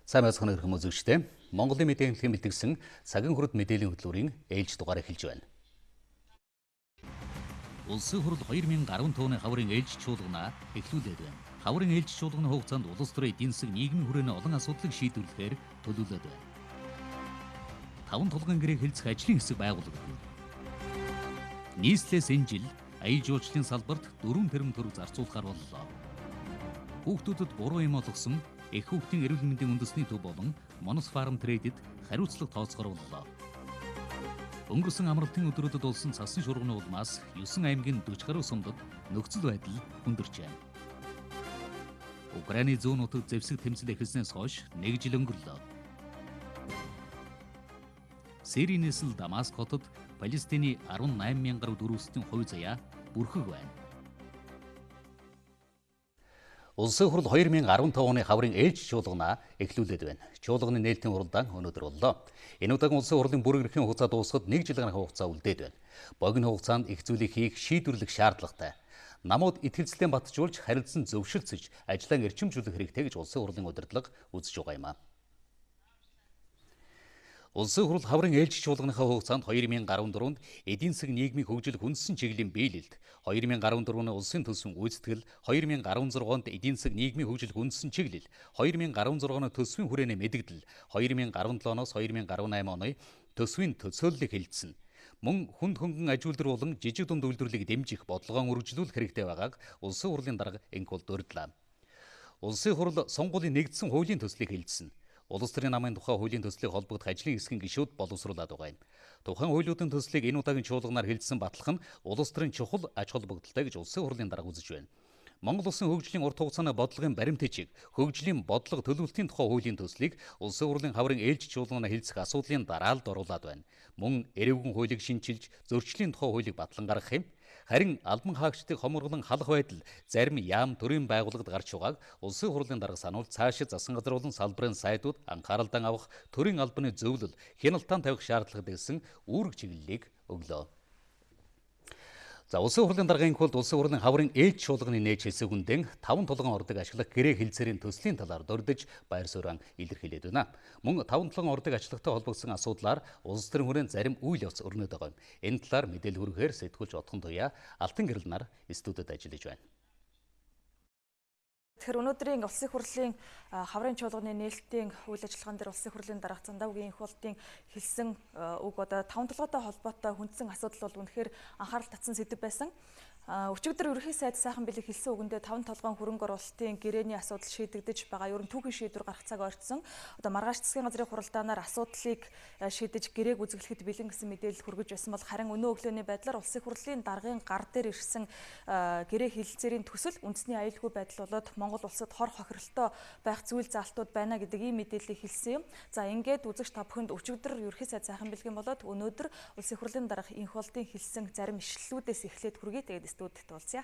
Сайн байцгаана уу хүмүүс үзэгчдээ. Монголын мэдээ хэлхийн бэлтгэсэн цагийн хүрд мэдээллийн хөтөлбөрийн ээлж дугаар эхэлж байна. Улсын хурал 2015 оны хаврын ээлж чуулганаа эхлүүлээд байна. Хаврын ээлж чуулганы хугацаанд улс төрийн эдийн засаг нийгмийн хүрээний олон асуудлыг шийдвэрлэхээр төлөвлөд байна. Таван тулгын гэрээг хэлцэх ажлын хэсэг байгуулагдана. Нийслэлээс энэ жил аялал жуулчлалын салбарт 4 тэрбум төгрөг зарцуулахар боллоо. Хүүхдүүдэд буруу юм олгосон эх хүүхдийн эрүүл мэндийн үндэсний төв болон Монос фарм трейдэд хариуцлага тооцооллоо. Өнгөрсөн амралтын өдрүүдэд болсон цасан шуурганы улмаас 9 аймгийн 40 гаруй сумдад нөхцөл байдал хүндэрч байна. Украины зүүн нутагт зэвсэг тэмцэл эхэлснээс хойш нэг жил өнгөрлөө. Сирийн нийслэл Дамаск хотод Палестины 18 мянган гаруй дөрвөстийн хувь заяа бүрхэг байна. Улсын хурал 2015 оны хаврын ээлж чуулганаа эхлүүлээд байна. Чуулганы нээлтийн уралдаан өнөөдөр боллоо. Энэ удаагийн улсын хурлын бүрэн эрхийн хугацаа дуусахад нэг жил гаруй хугацаа үлдээд байна. Богино хугацаанд их зүйлийг хийх шийдвэрлэх шаардлагатай. Намууд итгэлцлэн батжуулж харилцан зөвшөлдсөж ажлаа эрчимжүүлэх хэрэгтэй гэж улсын хурлын удирдлага үзэж байгаа юм а. Улсын хурал хаврын ээлж чуулганыхаа хугацаанд 2014-нд эдийн засаг нийгмийг хөгжүүлэх үндсэн чиглэлийн биелэлт, 2014 оны улсын төсвийн гүйцэтгэл, 2016 онд эдийн засаг нийгмийн хөгжүүлэх үндсэн чиглэл, 2016 оны төсвийн хүрээний мэдэгдэл, 2017 оноос 2018 оны төсвийн төсөөллийг хэлэлцсэн. Мөн хүнд хөнгөн аж үйлдвэр болон жижиг дунд үйлдвэрлэлийг дэмжих бодлогоо үргэлжлүүлэх хэрэгтэй байгааг улсын хурлын дарга инх бол дурдлаа. Улсын хурал сонгуулийн нэгдсэн хуулийн төслийг хэлэлцсэн. Улс төрийн намын тухай хуулийн төслийг холбогдох ажлын хэсгийн гишүүд боловсруулад байгаа юм. Тухайн хуулиудын төслийг энэ удаагийн чуулганаар хэлэлцсэн батлах нь улс төрийн чухал ач холбогдолтой гэж улсын хурлын дарга үзэж байна. Монгол улсын хөгжлийн урт хугацааны бодлогын баримтчиг, хөгжлийн бодлого төлөвлөлтийн тухай хуулийн төслийг улсын хурлын хаврын ээлж чуулганаар хэлэлцэх асуудлын дараалд оруулаад байна. Мөн эревгэн хуулийг шинчилж, зөрчлийн тухай хуулийг батлан гаргах юм. Харин албан хаагчдыг хоморглон халах байдал зарим яам төрийн байгууллагад гарч байгааг улсын хурлын дарга сануул цаашид засгийн газар болон салбарын сайдууд анхааралдан авах төрийн албаны зөвлөл хяналтан тавих шаардлага дэвсэн үүрэг чиглэлийг өглөө. За улсын хурлын даргын хуулд улсын хурлын хаврын ээлж чуулганы нээж хэсэг хүндэн таван тулган ордог ашиглах гэрээ хэлцээрийн төслийн талаар дурдж байр суурин илэрхийлээд байна. Мөн таван тулган ордог ашиглагтай холбогдсон асуудлаар улс төрийн хүрээнд зарим үйл явц өрнөд байгаа юм. Энэ талаар мэдээлэл хүргэхээр сэтгүүлч Отхон Туяа Алтан гэрэл нар студид ажиллаж байна. Тэгэхээр өнөөдрийн улсын хурлын хаврын чуулганы нээлтийн үйл ажиллагаан дээр улсын хурлын дарга Зандавгийн инх болдын хэлсэн үг одоо таван тулгаатай холбоотой хүндсэн асуудал бол үнэхээр анхаарал татсан сэдэв байсан. Өчигдөр ерөнхий сайд Сайхан Бэлэг хэлсэн үгэндээ таван толгойн хөрөнгө оруулалтын гэрээний асуудал шийдэгдэж байгаа. Ер нь түүхийн шийдвэр гарах цаг ойртсон. Одоо маргааш засгийн газрын хуралдаанаар асуудлыг шийдэж гэрээг үзэглэхэд бэлэн гэсэн мэдээлэл хүргэж байсан бол харин өнөө өглөөний байдлаар улсын хурлын даргын гар дээр ирсэн гэрээ хэлэлцээрийн төсөл үндэсний аюулгүй байдал болоод Монгол улсад хор хохиролтой байх зүйл заалтууд байна гэдэг ийм мэдээллийг хэлсэн юм. За ингээд үзэгч та бүхэнд өчигдөр ерөнхий сайд Сайхан Бэлгийн болоод өнөөдөр улсын хурлын дарга инх болдын хэлсэн зарим ишлэлүүдээс эхлээд хүргэе. Тэгээд студид уулзъя.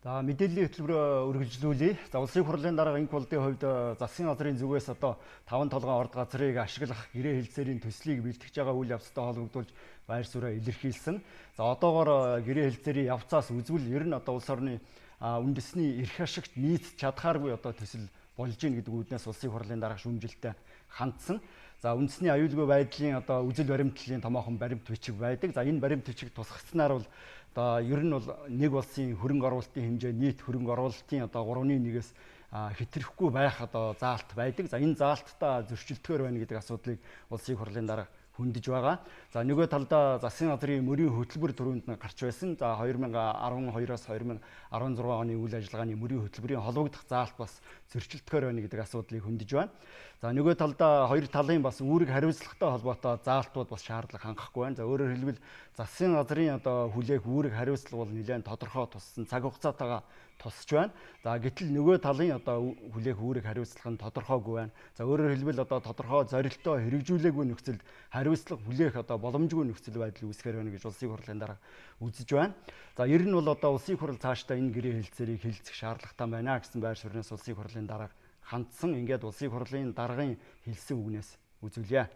За мэдээллийн хөтөлбөрөө үргэлжлүүлье. За улсын хурлын дарга инх болдын хувьд засгийн газрын зүгээс одоо таван толгойн орд газрыг ашиглах гэрээ хэлцээрийн төслийг бэлтгэж байгаа үйл явцтай холбогдуулж байр сууриа илэрхийлсэн. За одоогоор гэрээ хэлцээрийн явцаас үзвэл ер нь одоо улс орны үндэсний эрх ашигт нийцж чадхааргүй одоо төсөл болж гин гэдэг үүднээс Улсын хурлын дарга шүүмжилтэй хандсан. За үндэсний аюулгүй байдлын одоо үзэл баримтлалын томоохон баримт бичиг байдаг. За энэ баримт бичиг тусгацсанаар бол одоо ер нь бол нэг улсын хөрөнгө оруулалтын хэмжээ нийт хөрөнгө оруулалтын одоо 3.1-ээс хэтэрхгүй байх одоо заалт байдаг. За энэ заалттай зөрчилдөхөөр байна гэдэг асуудлыг Улсын хурлын дарга хөндөж байгаа. За нөгөө талдаа засгийн газрын мөрийн хөтөлбөр түрүүнд нь гарч байсан. За 2012-оос 2016 оны үйл ажиллагааны мөрийн хөтөлбөрийн холбогдох заалт бас зөрчилдөхөөр байна гэдэг асуудлыг хөндөж байна. За нөгөө талдаа хоёр талын бас үүрэг хариуцлагатай холбоотой заалтууд бас шаардлага хангахгүй байна. За өөрөөр хэлбэл засгийн газрын одоо хүлээх үүрэг хариуцлага бол нэлээд тодорхой туссан, цаг хугацаатайгаа тусч байна. За гэтэл нөгөө талын одоо хүлээх үүрэг хариуцлага нь тодорхойгүй байна. За өөрөөр хэлбэл одоо тодорхой зорилттой хэрэгжүүлээгүй нөхцөлд хариуцлага хүлээх одоо боломжгүй нөхцөл байдал үүсгэхээр байна гэж Улсын хурлын дарга үзэж байна. За ер нь бол одоо Улсын хурал цаашдаа энэ гэрээ хэлцээрийг хэлцэх шаардлагатай байна гэсэн байр сууринаас Улсын хурлын дарга хандсан. Ингээд Улсын хурлын даргын хэлсэн үгнээс үзүүлье.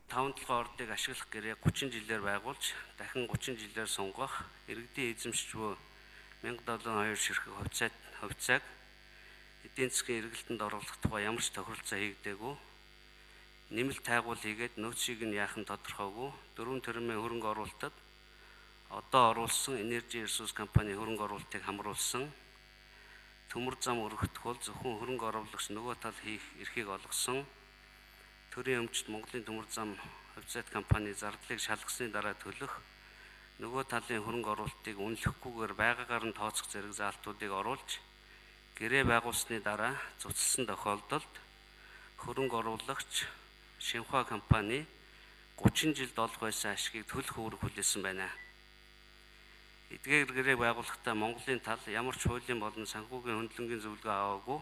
Таван толгой ордыг ашиглах гэрээ 30 жилээр байгуулж дахин 30 жилээр сунгах, иргэдийн эзэмшиж буй 1072 ширхэг хувьцааг эдийн засгийн эргэлтэнд оруулах тухай ямар ч тохиролцоо хийгдээгүй. Нэмэлт тайгуул хийгээд нөөцийг нь яах нь тодорхойгүй. 4 тэрбумын хөрөнгө оруулалтад одоо оруулсан Energy Resource компани хөрөнгө оруулалтыг хамруулсан. Төмөр зам өргөдөх бол зөвхөн хөрөнгө оруулагч нөгөө тал хийх эрхийг олгосон. Төрийн өмчт Монголын төмөр зам хувьцаат компани зардлыг шалгасны дараа төлөх, нөгөө талын хөрөнгө оруулалтыг үнэлэхгүйгээр байгаагаар нь тооцох зэрэг заалтуудыг оруулж гэрээ байгуулсны дараа цуцлсан тохиолдолд хөрөнгө оруулагч Шинхуа компани 30 жилд олох байсан ашгийг төлөх үүрэг хүлээсэн байна. Эдгээр гэрээг байгуулахдаа Монголын тал ямар ч хуулийн болон санхүүгийн хөндлөнгийн зөвлөгөө аваагүй.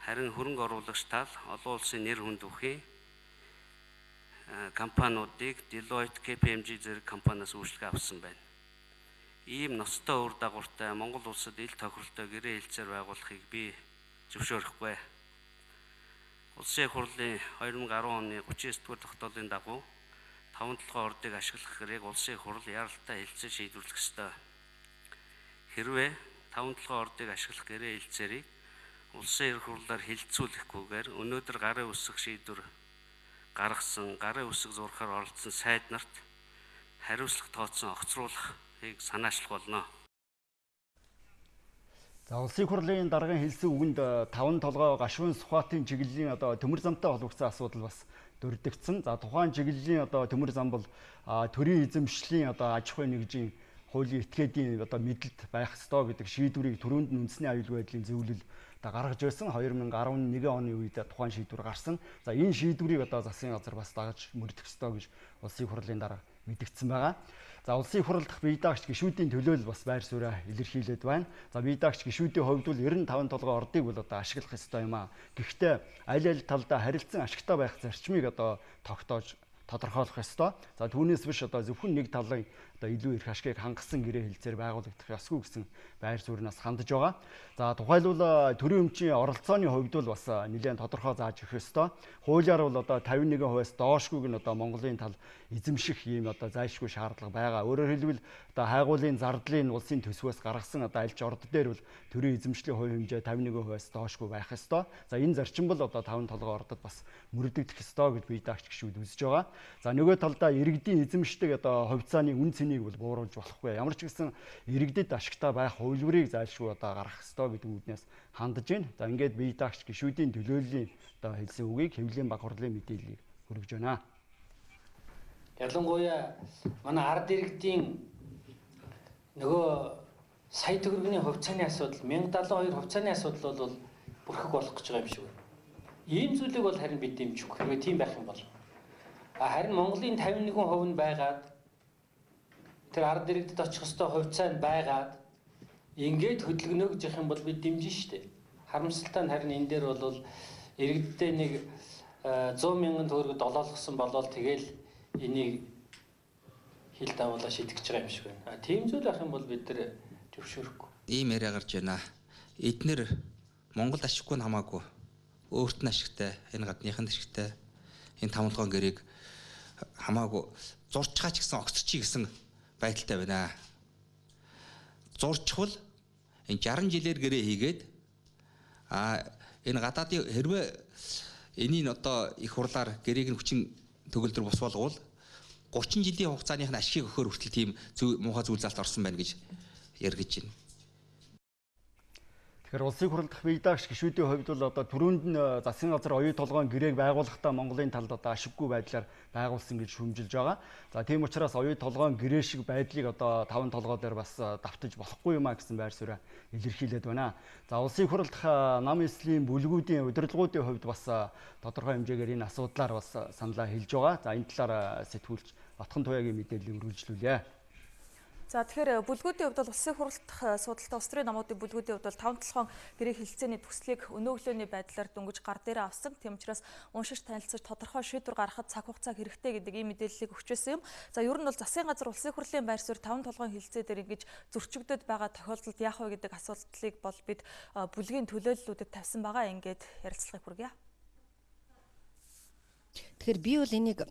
Харин хөрөнгө оруулагч тал олон улсын нэр хүнд бүхий компаниудыг Deloitte, KPMG зэрэг компаниас үйлчилгээ авсан байна. Ийм ноцтой үр дагавартай Монгол улсад ил тохиролтой гэрээ хэлцээр байгуулахыг би зөвшөөрөхгүй. Улсын хурлын 2010 оны 39 дугаар тогтоолын дагуу таван толгой ордыг ашиглах гэрээг Улсын хурал яралтай хэлцээр шийдвэрлэх ёстой. Хэрвээ таван толгой ордыг ашиглах гэрээ хэлцээрийг Улсын их хурлаар хэлэлцүүлэхгүйгээр өнөөдөр гарын үсэг шийдвэр гаргасан, гарын үсэг зурхаар оролцсон сайд нарт хариуцлага тооцсон огцруулахыг санаачлах болно. За Улсын хурлын даргын хэлсэн үгэнд таван толгой гашуун Сүхбаатын чиглэлийн одоо төмөр замтай холбогдсон асуудал бас дурддагдсан. За тухайн чиглэлийн одоо төмөр зам бол төрийн эзэмшлийн одоо аж ахуйн нэгжийн хуулийн этгээдийн одоо мэдлэлд байх ёстой гэдэг шийдвэрийг түрүүнд нь үндэсний аюулгүй байдлын зөвлөл одоо гаргаж байсан. 2011 оны үед тухайн шийдвэр гарсан. За энэ шийдвэрийг одоо засгийн газар бас дагаж мөрдөх ёстой гэж Улсын хурлын дарга мэдгдсэн байгаа. За Улсын хурал дахь бие даагч гишүүдийн төлөөлөл бас байр сууриа илэрхийлээд байна. За бие даагч гишүүдийн хувьд бол 95 толгой ордыг бол одоо ашиглах ёстой юм аа. Гэхдээ аль аль талдаа харилцан ашигтай байх зарчмыг одоо тогтоож тодорхойлох ёстой. За түүнээс биш одоо зөвхөн нэг талын одоо илүү эрх ашгийг хангасан гэрээ хэлцээр байгуулагдах ёсгүй гэсэн байр сууриас хандж байгаа. За тухайлбал төрийн өмчийн оролцооны хувьд бол бас нэлээд тодорхой зааж өгөх ёстой. Хуулиар бол одоо 51%-аас доошгүйг нь одоо Монголын тал эзэмших ийм одоо зайлшгүй шаардлага байгаа. Өөрөөр хэлбэл одоо хайгуулын зардлын улсын төсвөөс гаргасан одоо аль ч орд дээр бол төрийн эзэмшлийн хувь хэмжээ 51%-аас доошгүй байх ёстой. За энэ зарчим бол одоо таван толгой ордод бас мөрдөгдөх ёстой гэж бие даагч гишүүд үзэж байгаа. За нөгөө талдаа иргэдийн эзэмшдэг одоо хувьцааны үн цэнийг бол бууруулж болохгүй. Ямар ч гэсэн иргэдэд ашигтай байх хувилбарыг зайлшгүй одоо гаргах ёстой гэдэг үүднээс хандж байна. За ингээд бие даагч гишүүдийн төлөөллийн одоо хэлсэн үгийг хэвлэлийн баг хурлын мэдээллийг хүргэж байна. Ялангуяа манай ард иргэдийн нөгөө сая төгрөгийн хувьцааны асуудал 1072 хувьцааны асуудал бол бүрхэг болох гэж байгаа юм шиг байна. Ийм зүйлийг бол харин бид дэмжихгүй. Хэрвээ тийм байх юм бол. Харин Монголын 51% нь байгаад тэр ард иргэдэд очих ёстой хувьцаа нь байгаад ингээд хөдөлгөнө гэж явах юм бол бид дэмжин штэ. Харамсалтай нь харин энэ дээр бол иргэддээ нэг 100 мянган төгрөг долоолгосон болол тэгэл энийг хил давуулаа шийдэх гэж байгаа юм шиг байна. Тийм зүйл байх юм бол бид нар зөвшөөрөхгүй. Ийм яриа гарч байна. Эднэр Монголд ашиггүй нь хамаагүй. Өөрт нь ашигтай, энэ гадныханд ашигтай. Энэ таван толгойн гэрээг хамаагүй зурчгаа ч гэсэн огцорчий гэсэн байдалтай байна. Зурчхвал энэ 60 жилээр гэрээ хийгээд Энэ гадаадын хэрвээ энийг одоо их хурлаар гэрээг нь хүчин төгөлдөр бус болгоул 30 жилийн хугацааных нь ашигыг өгөхөөр хүртэл тийм муухай зүйл залт орсон байна гэж яригдж байна. Тэгэхээр улсын хурал дахь бие даагч гишүүдийн хувьд бол одоо түрүүнд нь засгийн газар оюу толгойн гэрээг байгуулахдаа Монголын талд одоо ашиггүй байдлаар байгуулсан гэж шүүмжилж байгаа. За тийм учраас оюу толгойн гэрээ шиг байдлыг одоо таван толгой дээр бас давтаж болохгүй юм а гэсэн байр сууриа илэрхийлээд байна. За улсын хурал дахь нам эслийн бүлгүүдийн удирдлагуудын хувьд бас тодорхой хэмжээгээр энэ асуудлаар бас саналаа хэлж байгаа. За энэ талаар сэтгүүлч Батхан Туяагийн мэдээллийг үргэлжлүүлье. За тэгэхээр бүлгүүдийн хувьд бол улсын хурал дахь судалтай улс төрийн намуудын бүлгүүдийн хувьд бол таван толгойн гэрээ хэлэлцээний төслийг өнөө өглөөний байдлаар дөнгөж гар дээрээ авсан. Тийм учраас уншиж танилцаж тодорхой шийдвэр гаргахад цаг хугацаа хэрэгтэй гэдэг ийм мэдээллийг өгч байсан юм. За ер нь бол засгийн газар улсын хурлын байр суурь таван толгойн хэлэлцээ дээр ингэж зөрчигдөд байгаа тохиолдолд яах вэ гэдэг асуудлыг бол бид бүлгийн төлөөллүүдэд тавьсан байгаа. Ингээд ярилцлагыг хүргье. Тэгэхээр би бол энийг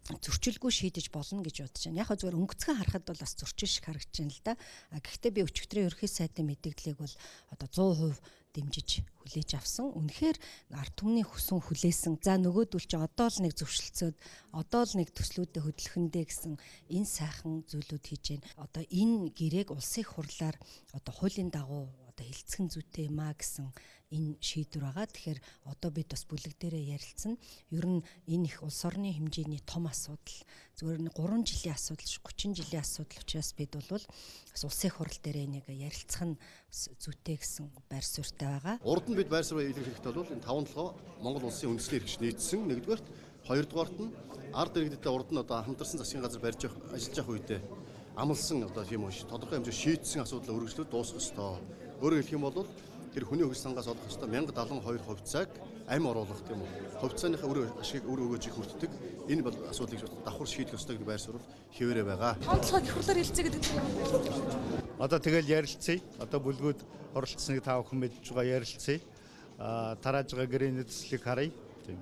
зөрчилгүй шийдэж болно гэж бодож байна. Яг зүгээр өнгөцгөн харахад бол бас зөрчил шиг харагдаж байна л да. А гэхдээ би өчигдрийн ерөнхий сайдын мэдээллийг бол одоо 100% дэмжиж хүлээж авсан. Үнэхээр ард түмний хүсэн хүлээсэн. За нөгөөдөл чи одоо л нэг зөвшөлдсөд одоо л нэг төслүүдэд хөдлөхөндөө гэсэн энэ сайхан зүйлүүд хийж байна. Одоо энэ гэрээг улсын хурлаар одоо хуулийн дагуу одоо хэлэлцэх зүйтэй юм а гэсэн энэ шийдвэр байгаа. Тэгэхээр одоо бид бас бүлэг дээрээ ярилцсан. Ер нь энэ их улс орны хэмжээний том асуудал. Зүгээр нь 3 жилийн асуудал биш 30 жилийн асуудал учраас бид бол бас улсын хурал дээрээ энийг ярилцах нь зүйтэй гэсэн байр суурьтай байгаа. Урд нь бид байр суурь илэрхийлэхэд бол энэ таван толгой Монгол улсын үндэсний эрхч нийцсэн нэгдүгээрт, хоёрдугаарт нь ард иргэдтэй урд нь одоо хамтарсан засгийн газар барьж явах ажиллаж явах үедээ амлсан одоо тийм үү тодорхой хэмжээ шийдсэн асуудлаа өргөжлөд дуусгах ёстой. Өөрөөр хэлэх юм бол тэр хүний хөгжил сангаас олох ёстой 1072 хувьцааг амь оруулах тийм үү. Хувьцааныхаа үр ашигыг үр өгөөж их хүртдэг. Энэ бол асуудлыг давхар шийдэх ёстой гэдэг байр суурь хэвээрээ байгаа. Таван толгой их хурлаар хэлэлцээ гэдэг юм. Одоо тэгэл ярилцъя. Одоо бүлгүүд оролцсныг та бүхэн мэдж байгаа ярилцъя. Тарааж байгаа гэрээний төслийг харъя. Тийм.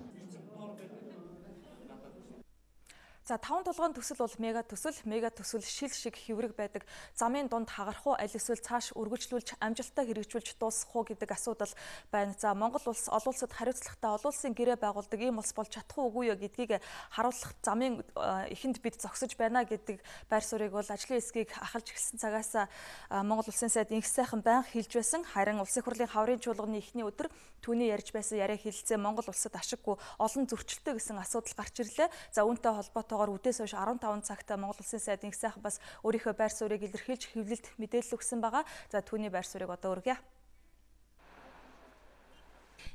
За таван толгойн төсөл бол мега төсөл, мега төсөл шил шиг хэврэг байдаг. Замын дунд хагарах уу, аль эсвэл цааш үргэлжлүүлж амжилттай хэрэгжүүлж дуусгах уу гэдэг асуудал байна. За Монгол улс олон улсад хариуцлагатай олон улсын гэрээ байгуулдаг ийм улс болж чадах уу үгүй юу гэдгийг харуулах замын эхэнд бид зогсож байна гэдэг байр суурийг бол ажлын хэсгийг ахалж эхэлсэн цагаас Монгол улсын сайд инх сайхан байнга хэлж байсан. Харин улсын хурлын хаврын чуулганы эхний өдөр түүний ярьж байсан яриа хэлэлцээ Монгол улсад ашиггүй олон зөрчилтэй гэсэн асуудал гарч ирлээ. За үүнтэй холбоотой үдээс хойш 15 цагт Монгол улсын сайд инх сайхан бас өөрийнхөө байр суурийг илэрхийлж хэвлэлд мэдээлэл өгсөн байгаа. За түүний байр суурийг одоо өргөе.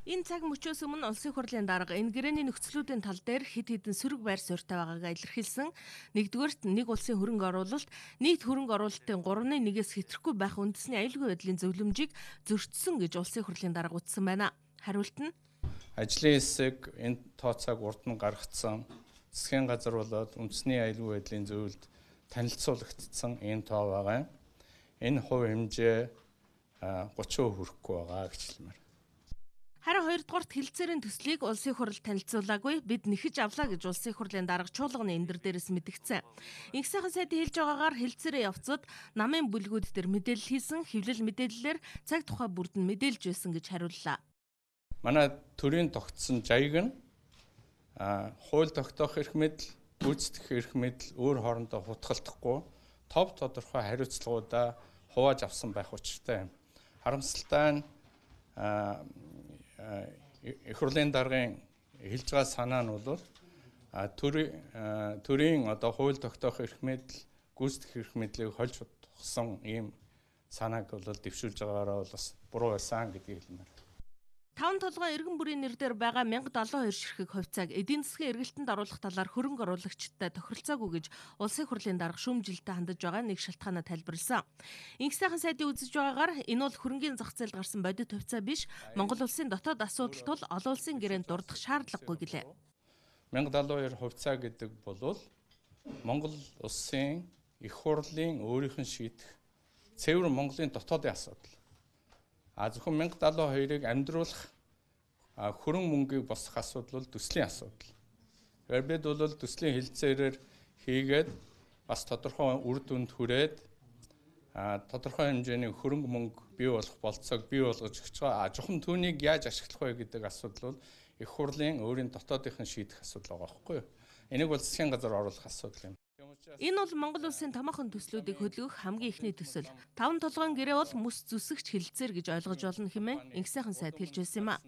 Энэ цаг мөчөөс өмнө улсын хурлын дарга энэ гэрээний нөхцлүүдийн тал дээр хэд хэдэн сөрөг байр суурьтай байгаагаа илэрхийлсэн. Нэгдүгээрт нэг улсын хөрөнгө оруулалт нийт хөрөнгө оруулалтын 3.1-ээс хэтрэхгүй байх үндэсний аюулгүй байдлын зөвлөмжийг зөрчсөн гэж улсын хурлын дарга утсан байна. Хариулт нь ажлын хэсэг энэ тооцоог урд нь гаргацсан. Засгийн газар болоод үндэсний аюулгүй байдлын зөвлөлд танилцуулагдсан энэ тоо байгаа. Энэ хувь хэмжээ 30% хүрэхгүй байгаа гэж хэлмээр. Харин хоёрдугаарт хэлэлцээрийн төслийг улсын хурал танилцуулаагүй бид нэхэж авлаа гэж улсын хурлын дарга чуулганы эндэр дээрээс мэдгдсэн. Инх сайхан сайд хэлж байгаагаар хэлэлцээрийн явцад намын бүлгүүд дээр мэдээлэл хийсэн, хэвлэл мэдээллээр цаг тухай бүрдэн мэдээлж байсан гэж хариуллаа. Манай төрийн тогтсон жаяг нь хууль тогтоох эрх мэдэл, гүйцэтгэх эрх мэдэл өөр хоорондоо хутгалдахгүй тов тодорхой хариуцлагуудаа хувааж авсан байх учиртай юм. Харамсалтай нь их хурлын даргын хэлж байгаа санаа нь бол төрийн одоо хууль тогтоох эрх мэдэл, гүйцэтгэх эрх мэдлийг хольж утгасан ийм санааг бол дэвшүүлж байгаагаараа бол бас буруу байсан гэдгийг хэлмээр. Таван толгой эргэн бүрийн нэр дээр байгаа 1072 ширхэг хувьцааг эдийн засгийн эргэлтэнд оруулах талаар хөрөнгө оруулагчидтай тохиролцоогүй гэж улсын хурлын дарга шүүмжилтэд хандаж байгаа нэг шалтгаанаа тайлбарласан. Инх сайхан сайдын үзэж байгаагаар энэ бол хөрөнгийн зах зээлд гарсан бодит хувьцаа биш, Монгол улсын дотоод асуудал тул олон улсын гэрээнд дурдах шаардлагагүй гэлээ. 1072 хувьцаа гэдэг бол Монгол улсын их хурлын өөрийнх нь шийдэх цэвэр Монголын дотоодын асуудал. Зөвхөн 1072-ыг амьдруулах хөрөн мөнгийг босгох асуудал бол төслийн асуудал. Тэгэхээр бид бол төслийн хэлэлцээрээр хийгээд бас тодорхой үр дүнд хүрээд Тодорхой хэмжээний хөрөнгө мөнгө бий болох болцоог бий болгож өгч байгаа. Жухам түүнийг яаж ашиглах вэ гэдэг асуудал бол их хурлын өөрийн дотоодынх нь шийдэх асуудал байгаа байхгүй юу? Энийг бол засгийн газар оруулах асуудал юм. Энэ бол Монгол улсын томоохон төслүүдийг хөдөлгөх хамгийн эхний төсөл. Таван толгойн гэрээ бол мэс зүсэгч хэлэлцээр гэж ойлгож болно хэмээн инх сайхан сайд хэлж байсан юм а.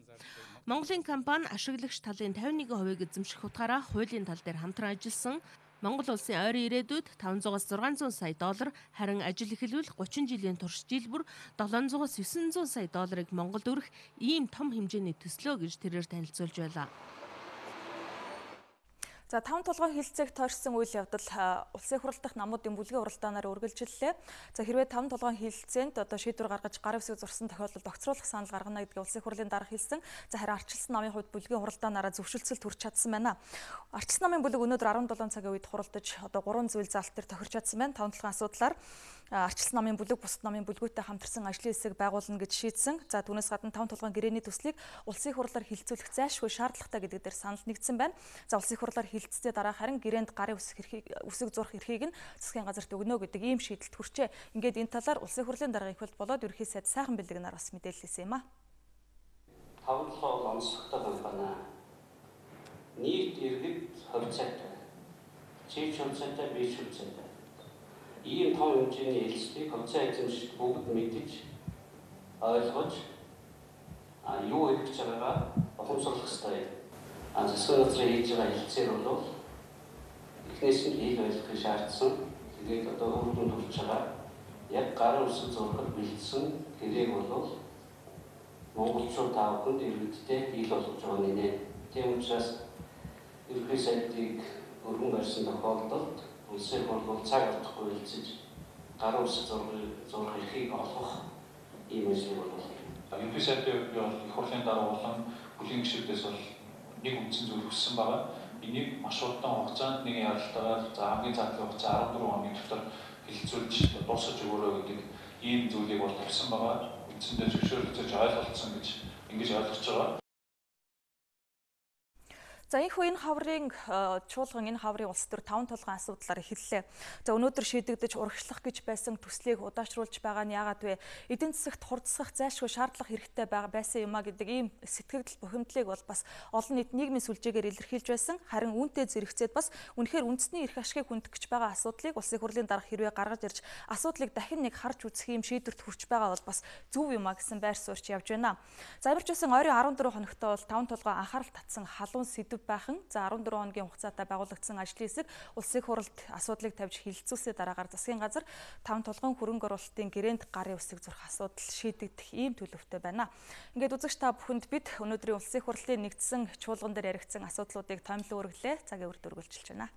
Монголын компани ашиглагч талын 51%-ийг эзэмших утгаараа хуулийн тал дээр хамтран ажилласан. Монгол улсын ойрын ирээдүйд 500-аас 600 сая доллар, харин ажил эхэлвэл 30 жилийн турш жил бүр 700-аас 900 сая долларыг Монголд өрөх ийм том хэмжээний төслөө гэж тэрээр танилцуулж байлаа. За таван толгой хилцээг тойрсон үйл явдал улсын их хурал дахь намуудын бүлгийн уралдаанаар үргэлжиллээ. За хэрвээ таван толгойн хилцээнд одоо шийдвэр гаргаж гар үсэг зурсан тохиолдолд огцруулах санал гаргана гэдгийг улсын их хурлын дарга хэлсэн. За харин арчилсан намын хувьд бүлгийн уралдаанаараа зөвшөлтсөл төрч чадсан байна. Арчилсан намын бүлэг өнөөдөр 17 цагийн үед хуралдаж одоо 3 зүйл заалт төр тохирч чадсан байна. Таван толгойн асуудлаар арчилсан намын бүлэг бусад намын бүлгүүтэй хамтарсан ажлын хэсэг байгуулна гэж шийдсэн. За түүнээс гадна таван толгойн гэрээний төслийг улсын их хурлаар хилцүүлэх зайлшгүй шаардлагатай гэдэг дээр санал нэгдсэн байна. За улсын их хурлаар хилцсэний дараа харин гэрээнд гарын үсэг зурх эрхийг нь засгийн газарт өгнө гэдэг ийм шийдэлд хүрчээ. Ингээд энэ талаар улсын их хурлын дарга их болоод ерөнхий сайд сайхан бэлэг нар бас мэдээлэлсэн юм а. Таван толгой бол онцлогтой компани. Нийт иргэд хувьцаатай. Чийч хувьцаатай, бие хувьцаатай. Ийм том хэмжээний хэлцлийг хувьцаа эзэмшигч бүгд мэдэж, ойлгож, юу хийх гэж байгаагаа ухамсарлах ёстой юм. Засгийн газрын хийж байгаа хэлцээр бол эхнээс нь хэл ойлгохыг шаардсан. Тэгээд одоо үр дүнд хүрч байгаа яг гарын үсэг зурхад бэлдсэн гэрээг бол монголчууд та бүхэнд иргэдтэй хэл болгож байгаа нэ. Тийм учраас ерөнхий сайдыг өргөн барьсан тохиолдолд улсын хурл бол цаг алдахгүй хэлцэж гарын үсэг зурх эрхийг олгох ийм ажлыг бол ерөнхий сайдын хувьд бол их хурлын дарга болон бүлгийн гишүүдээс бол нэг үндсэн зүйл хүссэн байгаа. Энийг маш удаан хугацаанд нэгэн яралтайгаар за хамгийн цаатлын хугацаа 14 хоногийн дотор хэлэлцүүлж дуусгаж өгөөрэй гэдэг ийм зүйлийг бол тавьсан байгаа. Үндсэндээ зөвшөөрлөж ойлголцсон гэж ингэж ойлгож байгаа. За энэхүү энэ хаврын чуулган энэ хаврын улс төр таван толгойн асуудлаар эхэллээ. За өнөөдөр шийдэгдэж урагшлах гэж байсан төслийг удаашруулж байгаа нь яагаад вэ? Эдийн засагт хурдсах зайлшгүй шаардлага хэрэгтэй байсан юм а гэдэг ийм сэтгэгдэл бухимдлыг бол бас олон нийт нийгмийн сүлжээгээр илэрхийлж байсан. Харин үүнтэй зэрэгцээд бас үнэхээр үндэсний эрх ашигыг хүндэх гэж байгаа асуудлыг улсын хурлын дарга хэрвээ гаргаж ирж асуудлыг дахин нэг харж үзэх ийм шийдвэрт хүрч байгаа бол бас зөв юм а гэсэн байр суурьч явж байна. За ямарч байсан ойрын 14 хоногтой бол таван толгой анхаарал татсан халуун сэдэв байхан. За 14 хоногийн хугацаатай байгуулагдсан ажлын хэсэг улсын хурлд асуудлыг тавьж хилцүүлсний дараагаар засгийн газар таван толгойн хөрөнгө оруулалтын гэрээнд гарын үсэг зурх асуудал шийдэгдэх ийм төлөвтэй байна. Ингээд үзэгч та бүхэнд бид өнөөдрийн улсын хурлын нэгдсэн чуулган дээр яригдсан асуудлуудыг томилон өргөлээ. Цагийн үрд үргэлжилж байна.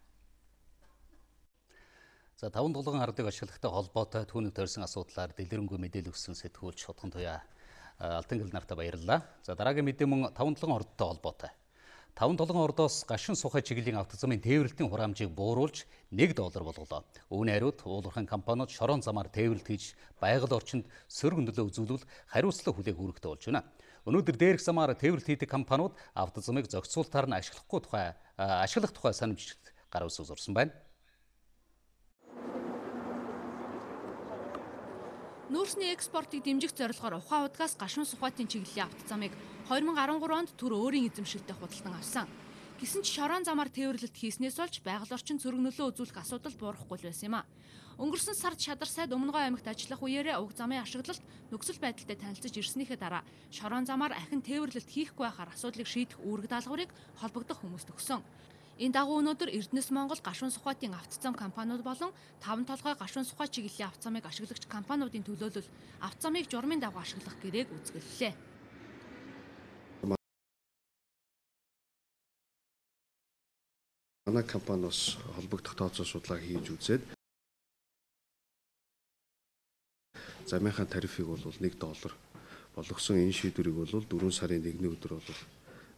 За таван толгойн ардыг ашиглахтай холбоотой түүнийг тойрсон асуудлаар дэлгэрэнгүй мэдээлэл өгсөн сэтгүүлч Шудхан Туяа Алтангэл нартаа баярлалаа. За дараагийн мэдээ мөн таван толгойн ордтой холбоотой. Таван толгойн ордоос гашин сухай чиглэлийн автозамын тээвэрлэлтийн хураамжийг бууруулж $1 болголоо. Үүний хариуд уулуурхайн компаниуд шорон замаар тээвэрлэлт хийж байгаль орчинд сөрөг нөлөө үзүүлвэл хариуцлага хүлээх үүрэгтэй болж байна. Өнөөдөр дээрх замаар тээвэрлэлт хийдэг компаниуд автозамыг зохицуултаар нь ашиглах тухай санамжлалт гар үсэг зурсан байна. Нүүрсний экспортыг дэмжих зорилгоор ухаан удгаас гашуун сухайтын чиглэлийн автозамыг 2013 онд төр өөрийн эзэмшилтэй худалдан авсан. Гэсэн ч шорон замаар тээвэрлэлт хийснээс болж байгаль орчин сөрөг нөлөө үзүүлэх асуудал буурахгүй л байсан юм а. Өнгөрсөн сард Шадар сайд Өмнөгов аймагт ажиллах үеэрээ уг замын ашиглалт нөхцөл байдалтай танилцаж ирснийхээ дараа шорон замаар ахин тээвэрлэлт хийхгүй байхаар асуудлыг шийдэх үүрэг даалгаврыг холбогдох хүмүүст өгсөн. Энэ дагуу өнөөдөр Эрдэнэс Монгол гашуун сухайтын автозам компаниуд болон таван толгой гашуун сухай чиглэлийн автозамыг ашиглагч компаниудын төлөөлөл автозамыг журмын дагуу ашиглах гэрээг үзэсгэллээ. Манай компани бас холбогдох тооцоо судалгаа хийж үзээд замынхаа тарифыг бол $1 болгосон. Энэ шийдвэрийг бол 4 сарын 1-ний өдөр бол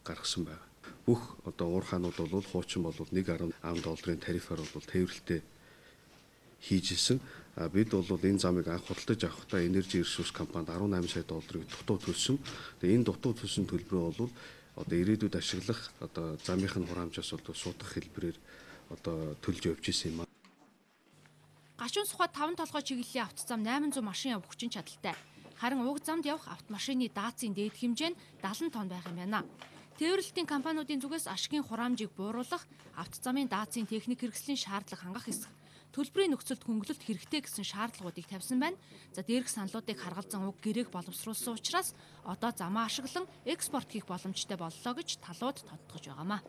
гаргасан байна. Бүх одоо уурхаанууд бол хуучин бол $1.10 тарифаар бол тээвэрлэлтээ хийж исэн. Бид бол энэ замыг анх худалдаж авахдаа Energy Resource компанид $18 сая дутуу төлсөн. Тэгээ энэ дутуу төлсөн төлбөрөө бол одоо ирээдүйд ашиглах одоо замынх нь хураамжаас бол суудах хэлбэрээр одоо төлж явж исэн юм. Гашуун сухаа 5 толгой чиглэлийн автозам 800 машин явах хүчин чадалтай. Харин уг замд явах автомашины даацын дээд хэмжээ нь 70 тонн байх юм байна. Тээвэрлэлтийн компаниудын зүгээс ашигын хураамжийг бууруулах, автозамын даацын техник хэрэгслийн шаардлага хангах хэсэг, төлбөрийн нөхцөлд хөнгөлөлт хэрэгтэй гэсэн шаардлагуудыг тавьсан байна. За дээрх саналуудыг харгалзан уг гэрээг боловсруулсан учраас одоо замаа ашиглан экспорт хийх боломжтой боллоо гэж талууд тодтогч байгаамаа.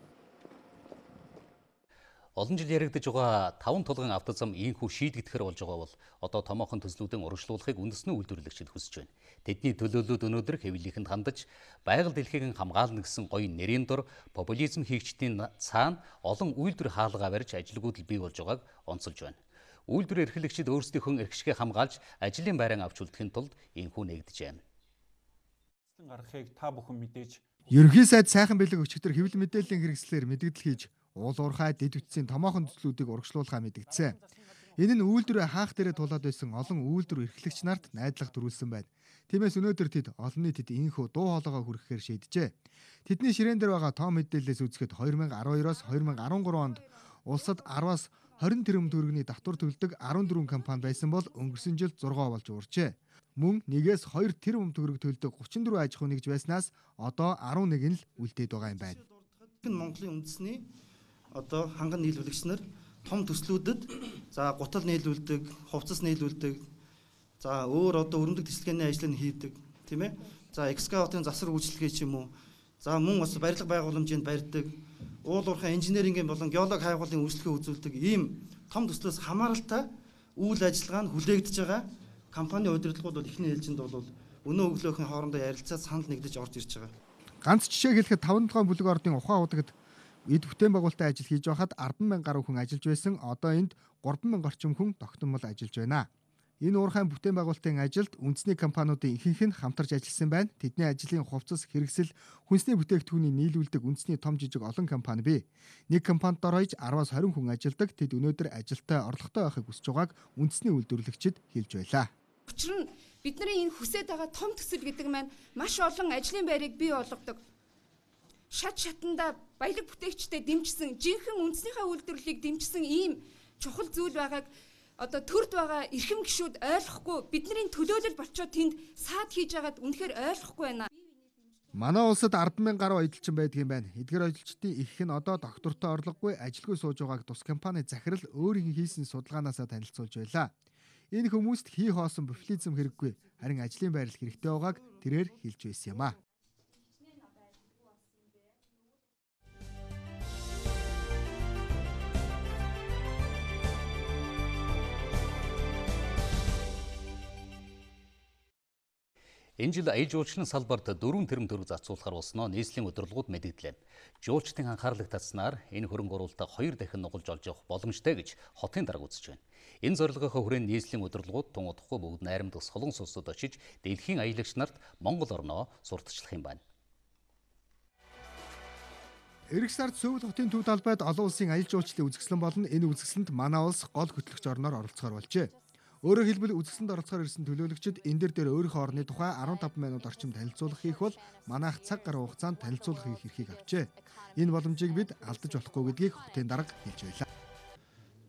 Олон жил яригдаж байгаа 5 тулгын автозам ийнхүү шийдэгдэхэр болж байгаа бол одоо томоохон төслүүдийн урагшлуулахыг үндэсний үйлдвэрлэгчид хүсэж байна. Тэдний төлөөллүүд өнөөдөр хэвлэлийнхэнд хандаж байгаль дэлхийг хамгаална гэсэн гоё нэрийн дор популизм хийгчдийн цаана олон үйлдвэр хаалгаа барьж ажилгүйдэл бий болж байгааг онцолж байна. Үйлдвэр эрхлэгчид өөрсдийнхөө эрх ашгийг хамгаалж ажлын байран авч үлдэхин тулд ийнхүү нэгджээ. Гаргахыг та бүхэн мэдээж. Ерөнхий сайд сайхан бэлэг өчигдөр хэвлэл мэдээллийн хэрэгслээр мэдгдэл хийж уул уурхай дэд бүтцийн томоохон төслүүдийг урагшлуулахаа мэдгдсэн. Энэ нь үйлдвэрээ хаах дээрээ тулаад байсан олон үйлдвэр эрхлэгч нарт найдлага төрүүлсэн байна. Тиймээс өнөөдөр тэд олон нийтэд ийнхүү дуу хоолойгоо хүргэхээр шийджээ. Тэдний ширээн дээр байгаа тоо мэдээллээс үзэхэд 2012-оос 2013 онд улсад 10-аас 20 тэрбум төгрөгийн татвар төлдөг 14 компани байсан бол өнгөрсөн жил 6 болж уурчээ. Мөн 1-ээс 2 тэрбум төгрөг төлдөг 34 аж ахуй нэгж байснаас одоо 11 нь л үлдээд байгаа юм байна. Монголын үндэсний одоо ханган нийлүүлэгч нар том төслүүдэд за гутал нийлүүлдэг, хувцас нийлүүлдэг, за өөр одоо өрөмдөг тэсэлгээний ажлыг хийдэг, тийм ээ. За экскаваторын засвар үйлчилгээ ч юм уу. За мөн бас барилга байгууламжийг барьдаг, уул уурхай инженерингийн болон геолог хайгуулын үйлчлэгээ үзүүлдэг ийм том төслөөс хамааралтай үйл ажиллагаа нь хүлээгдэж байгаа компани удирдлагууд бол эхний ээлжинд бол өнөө өглөөхний хоорондоо ярилцаад санал нэгдэж орж ирж байгаа. Ганц жишээ хэлэхэд 5 толгойн бүлэг ордын ухаан удагд эд бүтээн байгуулалтын ажил хийж байхад 10,000 гаруй хүн ажиллаж байсан. Одоо энд 3,000 орчим хүн тогтмол ажиллаж байна. Энэ уурхайн бүтээн байгуулалтын ажилд үндэсний компаниудын ихэнх нь хамтарч ажилласан байна. Тэдний ажлын хувцас, хэрэгсэл, хүнсний бүтээгдэхүүнийг нийлүүлдэг үндэсний том жижиг олон компани бий. Нэг компанид оройж 10-аас 20 хүн ажилладаг. Тэд өнөөдөр ажилтай, орлоготой байхыг хүсэж байгааг үндэсний үйлдвэрлэгчид хэлж байлаа. Учир нь бидний энэ хүсээд байгаа том төсөл гэдэг маань маш олон ажлын байрыг бий болгодог. Шат шатанда баялаг бүтээгчтэй дэмжсэн, жинхэнэ үндэснийхээ үйлдвэрлэлийг дэмжсэн ийм чухал зүйл байгааг одоо төрд байгаа эрхэм гишүүд ойлгохгүй, бидний төлөөлөл болчоод тэнд саад хийж байгаад үнэхээр ойлгохгүй байна. Манай улсад 10,000 гаруй ажилчин байдаг юм байна. Эдгээр ажилчдын ихэнх нь одоо доктортой орлогогүй ажилгүй сууж байгааг тус компани захирал өөрийн хийсэн судалгаанаасаа танилцуулж байлаа. Энэ хүмүүст хий хоосон популизм хэрэггүй, харин ажлын байрал хэрэгтэй байгааг тэрээр хэлж байсан юм а. Энэ жил аялал жуулчлалын салбарт 4 тэрбум төгрөг зарцуулахар болсноо нийслэлийн удирдлагууд мэдгдлээ. Жуулчдын анхаарлыг татснаар энэ хөрөнгө оруулалтаа 2 дахин нугалж олж явах боломжтой гэж хотын дарга үзэж байна. Энэ зорилгынхоо хүрээнд нийслэлийн удирдлагууд тун удахгүй бүгд найрамдах Солонгос улсад очиж дэлхийн аялагч нарт Монгол орноо сурталчлах юм байна. Ирэх сард Сөүл хотын төв талбайд олон улсын аялал жуулчлалын үзэсгэлэн болно. Энэ үзэсгэлэнт манай улс гол хөтлөгч орноор оролцохоор болжээ. Өөрөөр хэлбэл үзэсгэлэнд оролцохоор ирсэн төлөөлөгчид энэ дээр өөрийнхөө орны тухай 15 минут орчим танилцуулга хийх бол манайх цаг гаруй хугацаанд танилцуулга хийх эрхийг авчээ. Энэ боломжийг бид алдаж болохгүй гэдгийг хотын дарга хэлж байлаа.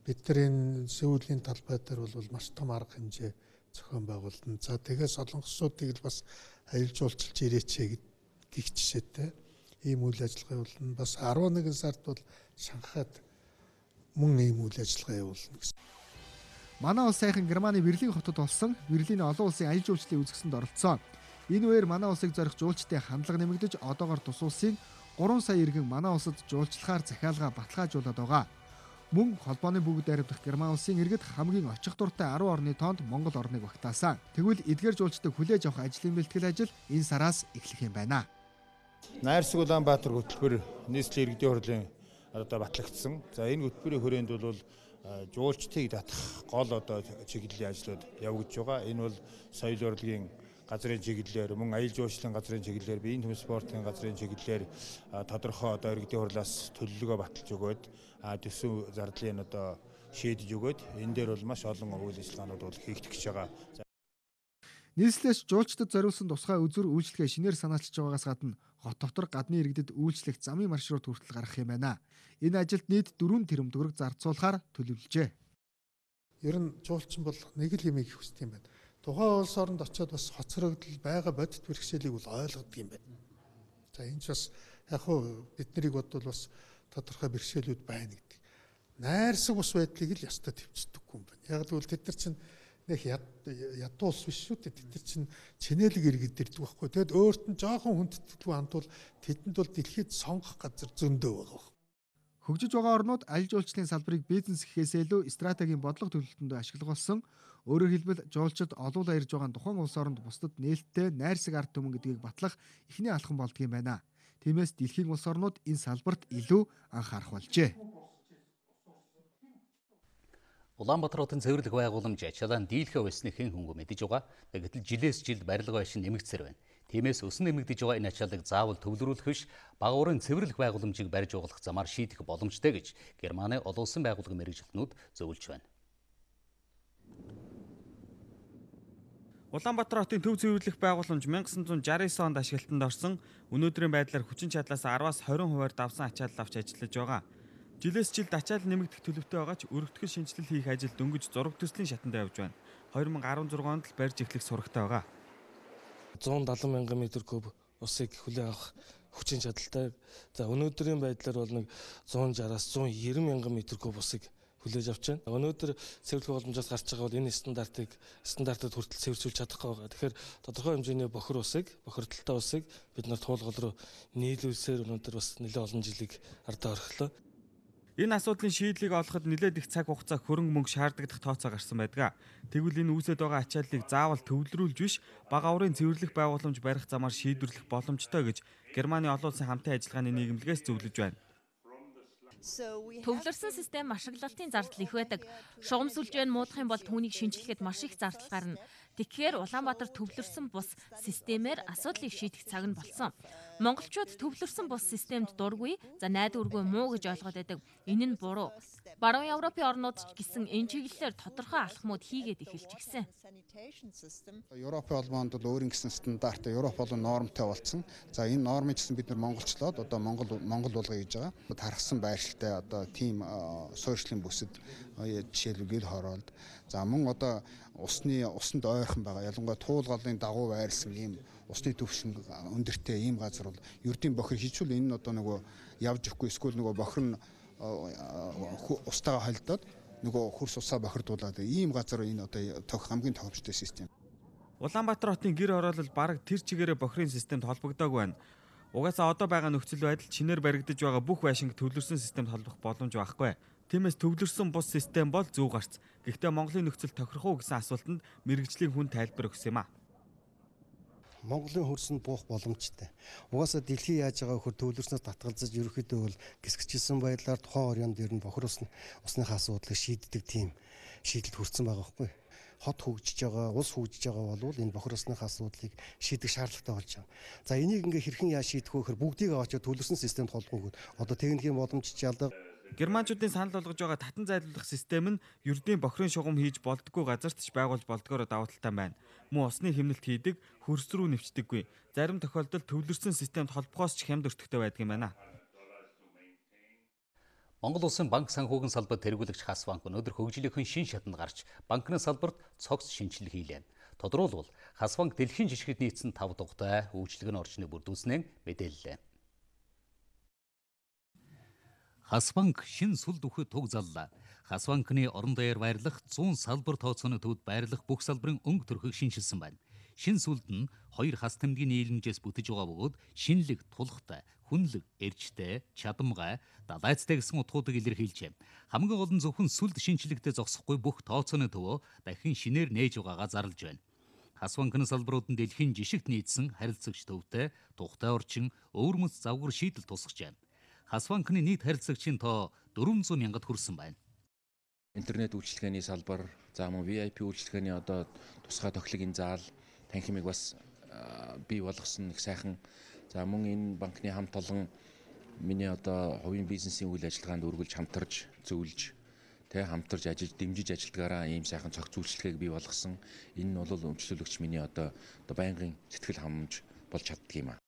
Бид нар энэ Сөүлийн талбай дээр бол маш том арга хэмжээ зохион байгуулна. За тэгээ солонгосуудыг л бас аялал жуулчилж ирээч гих жишээтэй ийм үйл ажиллагаа явуулна. Бас 11 сард бол Шанхайд мөн ийм үйл ажиллагаа явуулна гэсэн. Манай улс сайхан Германы Берлин хотод болсон Берлиний олон улсын аялал жуулчлалын үзэсгэлэнд оролцсон. Энэ үеэр манай улсыг зорих жуулчдын хандлага нэмэгдэж одоогор тус улсын 3 сая иргэн манай улсад жуулчлахаар захиалга баталгаажуулаад байгаа. Мөн холбооны бүгд найрамдах Герман улсын иргэд хамгийн очих дуртай 10 орны тоонд Монгол орныг багтаасан. Тэгвэл эдгээр жуулчдыг хүлээж авах ажлын бэлтгэл ажил энэ сараас эхлэх юм байна. Найрсаг Улаанбаатар хөтөлбөр нийслэлийн иргэдийн хурлын одоо батлагдсан. За энэ хөтөлбөрийн хүрээнд бол жуулчдыг татах гол одоо чиглэлийн ажлууд явагдаж байгаа. Энэ бол соёл урлагийн газрын чиглэлээр, мөн аялал жуулчлалын газрын чиглэлээр, биеийн төмс спортын газрын чиглэлээр тодорхой одоо иргэдийн хурлаас төлөвлөгөө баталж өгөөд төсөв зардлын одоо шийдэж өгөөд энэ дээр бол маш олон үйл ажиллагаанууд бол хийгдэх гэж байгаа. Нийслэлээс жуулчдад зориулсан тусгай үзүр үйлчлэгээ шинээр санаачилж байгаагаас гадна хот дотор гадны иргэдэд үйлчлэх замын маршрут хүртэл гаргах юм байна. Энэ ажилд нийт 4 тэрбум төгрөг зарцуулахаар төлөвлөжээ. Ер нь жуулчин бол нэг л юм их хүсдэг юм байна. Тухайн улс оронд очиод бас хоцрогдол байгаа бодит бэрхшээлийг бол ойлгодог юм байна. За энэ ч бас яг хуу бид нарыг бодвол бас тодорхой бэрхшээлүүд байна гэдэг. Найрсаг ус байдлыг л ёстой төвчдөггүй юм байна. Яг л тэд нар чинь нэг ядуу улс биш шүү дээ. Тэд нар чинь чинээлэг иргэд ирдэг байхгүй. Тэгэд өөрт нь жоохон хүндэтгэлгүй хандвал тэдэнд бол дэлхийд сонгох газар зөндөө байгаа. Хөгжиж байгаа орнууд аялал жуулчлалын салбарыг бизнес гэхээсээ илүү стратегийн бодлого төлөлтөндөө ашиглах болсон. Өөрөөр хэлбэл жуулчид олуулаа ирж байгаа тухайн улс оронд бусдад нээлттэй найрсаг ард түмэн гэдгийг батлах эхний алхам болдгийм байна. Тиймээс дэлхийн улс орнууд энэ салбарт илүү анхаарах болжээ. Улаанбаатар хотын цэвэрлэх байгууламж ачаалан дийлхэ усны хэн хөнгө мэдэж байгаа. Гэтэл жилээс жил барилга байшин нэмэгдсээр байна. Тиймээс өсөн нэмэгдэж байгаа энэ ачааллыг заавал төвлөрүүлэх биш, бага уурын цэвэрлэх байгууламжийг барьж угалах замаар шийдэх боломжтой гэж Германы олон улсын байгууллагын мэргэжилтнүүд зөвлөж байна. Улаанбаатар хотын төв цэвэрлэх байгууламж 1969 онд ашиглалтанд орсон. Өнөөдрийн байдлаар хүчин чадлаас 10-аас 20%-аар давсан ачаалал авч ажиллаж байгаа. Жилээс жилд ачаал нэмэгдэх төлөвтэй байгаа ч өргөтгөл шинэчлэл хийх ажил дөнгөж зураг төслийн шатанд явж байна. 2016 онд л барьж эхлэх сурагтай байгаа. 170 мянган метр куб усыг хүлээн авах хүчин чадалтай. За өнөөдрийн байдлаар бол нэг 160-аас 190 мянган метр куб усыг хүлээж авч байна. Өнөөдөр цэвэрлэх боломжоос гарч байгаа бол энэ стандартад хүртэл цэвэршүүлж чадахгүй байгаа. Тэгэхээр тодорхой хэмжээний бохир усыг, бохирдолтой усыг бид нар туулгал руу нийлүүлсээр өнөөдөр бас нэлээд олон жилиг ардаа орхилоо. Энэ асуудлын шийдлийг олоход нэлээд их цаг хугацаа хөрөнгө мөнгө шаардагдах тооцоо гарсан байдаг. Тэгвэл энэ үүсэт байгаа ачааллыг заавал төвлөрүүлж биш, бага уурын цэвэрлэх байгууламж барих замаар шийдвэрлэх боломжтой гэж Германы олон улсын хамтын ажиллагааны нийгэмлэгээс зөвлөж байна. Төвлөрсөн систем ашиглалтын зардал их байдаг. Шугам сүлжээ нь муудах юм бол түүнийг шинчлэхэд маш их зардал гарна. Тэгэхээр Улаанбаатар төвлөрсөн бус системээр асуудлыг шийдэх цаг нь болсон. Монголчууд төвлөрсөн бус системд дургүй, за найдваргүй муу гэж ойлгоод байдаг. Энэ нь буруу. Баруун Европын орнууд ч гэсэн энэ чиглэлээр тодорхой алхмууд хийгээд эхэлж гисэн. Европын холбоонд бол өөрийн гэсэн стандарттай, Европ болон нормтой болсон. За энэ нормыг гэсэн бид нар монголчлоод одоо Монгол болгоё гэж байгаа. Тархсан байршилтай одоо тийм суурьшлын бүсэд жишээлбэл гэр хороолд за мөн одоо усанд ойрхон байгаа. Ялангуяа туулгалын дагуу байрлсан ийм усны түвшин өндөртэй ийм газар бол ердийн бохир хийчихвэл энэ нь одоо нөгөө явж өгөхгүй эсвэл нөгөө бохир нь устайгаа холдоод нөгөө хөрс усаа бохирдуулаад ийм газар энэ одоо хамгийн тохиромжтой систем. Улаанбаатар хотын гэр хороолол бараг тэр чигээрээ бохирын системд холбогдоогүй байна. Угаасаа одоо байгаа нөхцөл байдал чинээр баригдаж байгаа бүх байшинг төвлөрсөн системд холбох боломж байхгүй. Тиймээс төвлөрсөн бус систем бол зөв гарц. Гэхдээ Монголын нөхцөл тохирох уу гэсэн асуултанд мэргэжлийн хүн тайлбар өгсөн юм а. Монголын хөрсөнд буух боломжтой. Угаасаа дэлхий яаж байгаа вөхөр төвлөрснөөс татгалзаж ерөнхийдөө бол гисгчилсэн байдлаар тухайн орёнд ер нь бохир усныхаа асуудлыг шийддэг тийм шийдэлд хүрсэн байгаа байхгүй. Хот хөгжиж байгаа, улс хөгжиж байгаа болвол энэ бохир усныхаа асуудлыг шийдэх шаардлагатай болж байгаа. За энийг ингээ хэрхэн яаж шийдэх вэ гэхээр бүгдийг аваачаад төвлөрсөн системд холбох гэх. Одоо техникийн боломж ч ялдаг. Германчуудын санал болгож байгаа татан зайлуулах систем нь ердийн бохирын шугам хийж болдгоо газарт ч байгуулж болдгоороо давуу талтай байна. Мөн усны хэмнэлт хийдэг, хөрс рүү нэвчдэггүй. Зарим тохиолдолд төвлөрсөн системд холбохоос ч хямд өртөгтэй байдаг юм байна. Монгол Улсын банк санхүүгийн салбарт тэргүүлэгч Хас банк өнөөдөр хөгжлийнхэн шин шатанд гарч банкны салбарт цогц шинэчлэл хийлээ. Тодруулбал Хас банк дэлхийн жишгэд нийцсэн 5 дугуйтай үйлчилгээний орчныг бүрдүүлснээр мэдээллээ. Хас банк шин сүл дөхөд туг заллаа. Хас банкны орон даяар байрлах 100 салбар тооцооны төвд байрлах бүх салбарын өнгө төрхийг шинэчилсэн байна. Шин сүлд нь хоёр хас тэмдгийн нийлэмжээс бүтэж байгаа бөгөөд шинэлэг, тулхтай, хүнлэг, эржтэй, чадамгай, далайцтай гэсэн утгуудыг илэрхийлжээ. Хамгийн гол нь зөвхөн сүлд шинэчлэгдээ зогсохгүй бүх тооцооны төвөө дахин шинээр нээж байгаагаа зарлж байна. Хас банкны салбарууд нь дэлхийн жишгт нийцсэн харилцагч төвтэй, тухтай орчин, өвөрмөц завгар шийдэл тусгажээ. Хас банкны нийт харилцагчийн тоо 400 мянгад хүрсэн байна. Интернет үйлчилгээний салбар, за мөн VIP үйлчилгээний одоо тусгай тохилогийн заал, танхимыг бас бий болгосон их сайхан. За мөн энэ банкны хамт олон миний одоо хувийн бизнесийн үйл ажиллагаанд үргэлж хамтарч зөвлөж, тэ хамтарч ажиллаж дэмжиж ажилладгаараа ийм сайхан цогц үйлчилгээг бий болгосон. Энэ нь бол өмчлөлөгч миний одоо байнгын сэтгэл ханамж болж чаддаг юм а.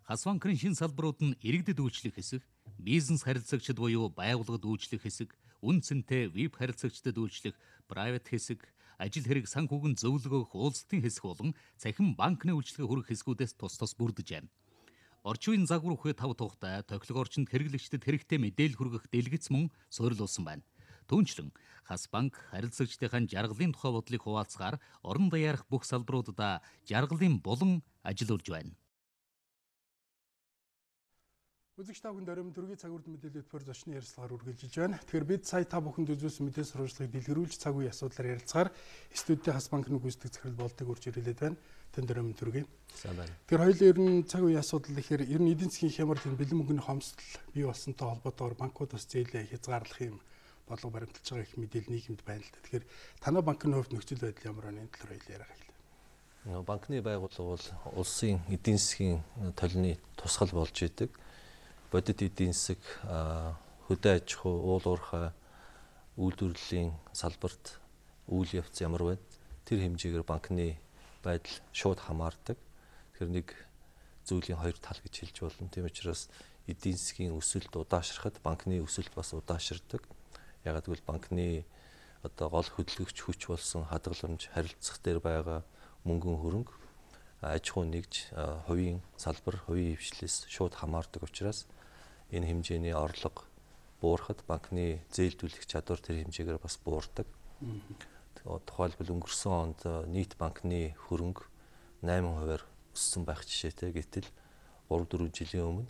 Хас банкны шин салбарууд нь иргэдэд үйлчлэх хэсэг, бизнес харилцагчид буюу байгууллагад үйлчлэх хэсэг, үн цэнтэй VIP харилцагчдад үйлчлэх private хэсэг, ажил хэрэг санхүүгэн зөвлөгөөх уулзалтын хэсэг болон цахим банкны үйлчилгээ хүргэх хэсгүүдээс тус тус бүрдэж байна. Орчин үеийн загвар үхээ тав тухтай тохилог орчинд хэрэглэгчдэд хэрэгтэй мэдээлэл хүргэх дэлгэц мөн суурилуулсан байна. Түүнчлэн Хас банк харилцагчдын жаргалын тухай бодлыг хуваалцахаар орон даяарх бүх салбаруудад жаргалын булан ажиллуулж байна. Үзэгч та бүхэнд оройн төргийн цаг үр мэдээлэл хөтөлбөр зочны ярилцлагаар үргэлжилж байна. Тэгэхээр бид сая та бүхэнд үзүүлсэн мэдээ сурвалжлагыг дэлгэрүүлж цаг үеийн асуудлаар ярилцахаар студийн Хас банкны гүйцэтгэх захирал Болдог урьж ирэлээд байна. Танд оройн төргий. Сайн байна. Тэгэхээр хоёулаа ер нь цаг үеийн асуудал гэхээр ер нь эдийн засгийн хямрал энэ бэлэн мөнгөний хомсдол бий болсонтой холбоотойгоор банкуд бас зээлээ хязгаарлах юм бодлого баримталж байгаа их мэдээлэл нийгэмд байна л да. Тэгэхээр танай банкны хувьд нөхцөл байдал ямар байна? Энэ талаар хоёулаа яриа хэлээ. Банкны байгууллага бол улсын эдийн засгийн толины тусгал болж идэг. Бодит эдийн засаг, хөдөө аж ахуй, уул уурхай, үйлдвэрлэлийн салбарт үйл явц ямар байна? Тэр хэмжээгээр банкны байдал шууд хамаардаг. Тэгэхээр нэг зүйлийн хоёр тал гэж хэлж болно. Тийм учраас эдийн засгийн өсөлт удаашрахад банкны өсөлт бас удаашрдаг. Яагаад гэвэл банкны одоо гол хөдөлгөгч хүч болсон хадгаламж, харилцах дээр байгаа мөнгөн хөрөнгө аж ахуй нэгж хувийн салбар, хувийн хвшлээс шууд хамаардаг учраас энэ хэмжээний орлого буурахад банкны зээлдүүлэх чадвар тэр хэмжээгээр бас буурдаг. Тухайлбал өнгөрсөн онд нийт банкны хөрөнгө 8%-аар өссөн байх жишээтэй. Гэтэл 3-4 жилийн өмнө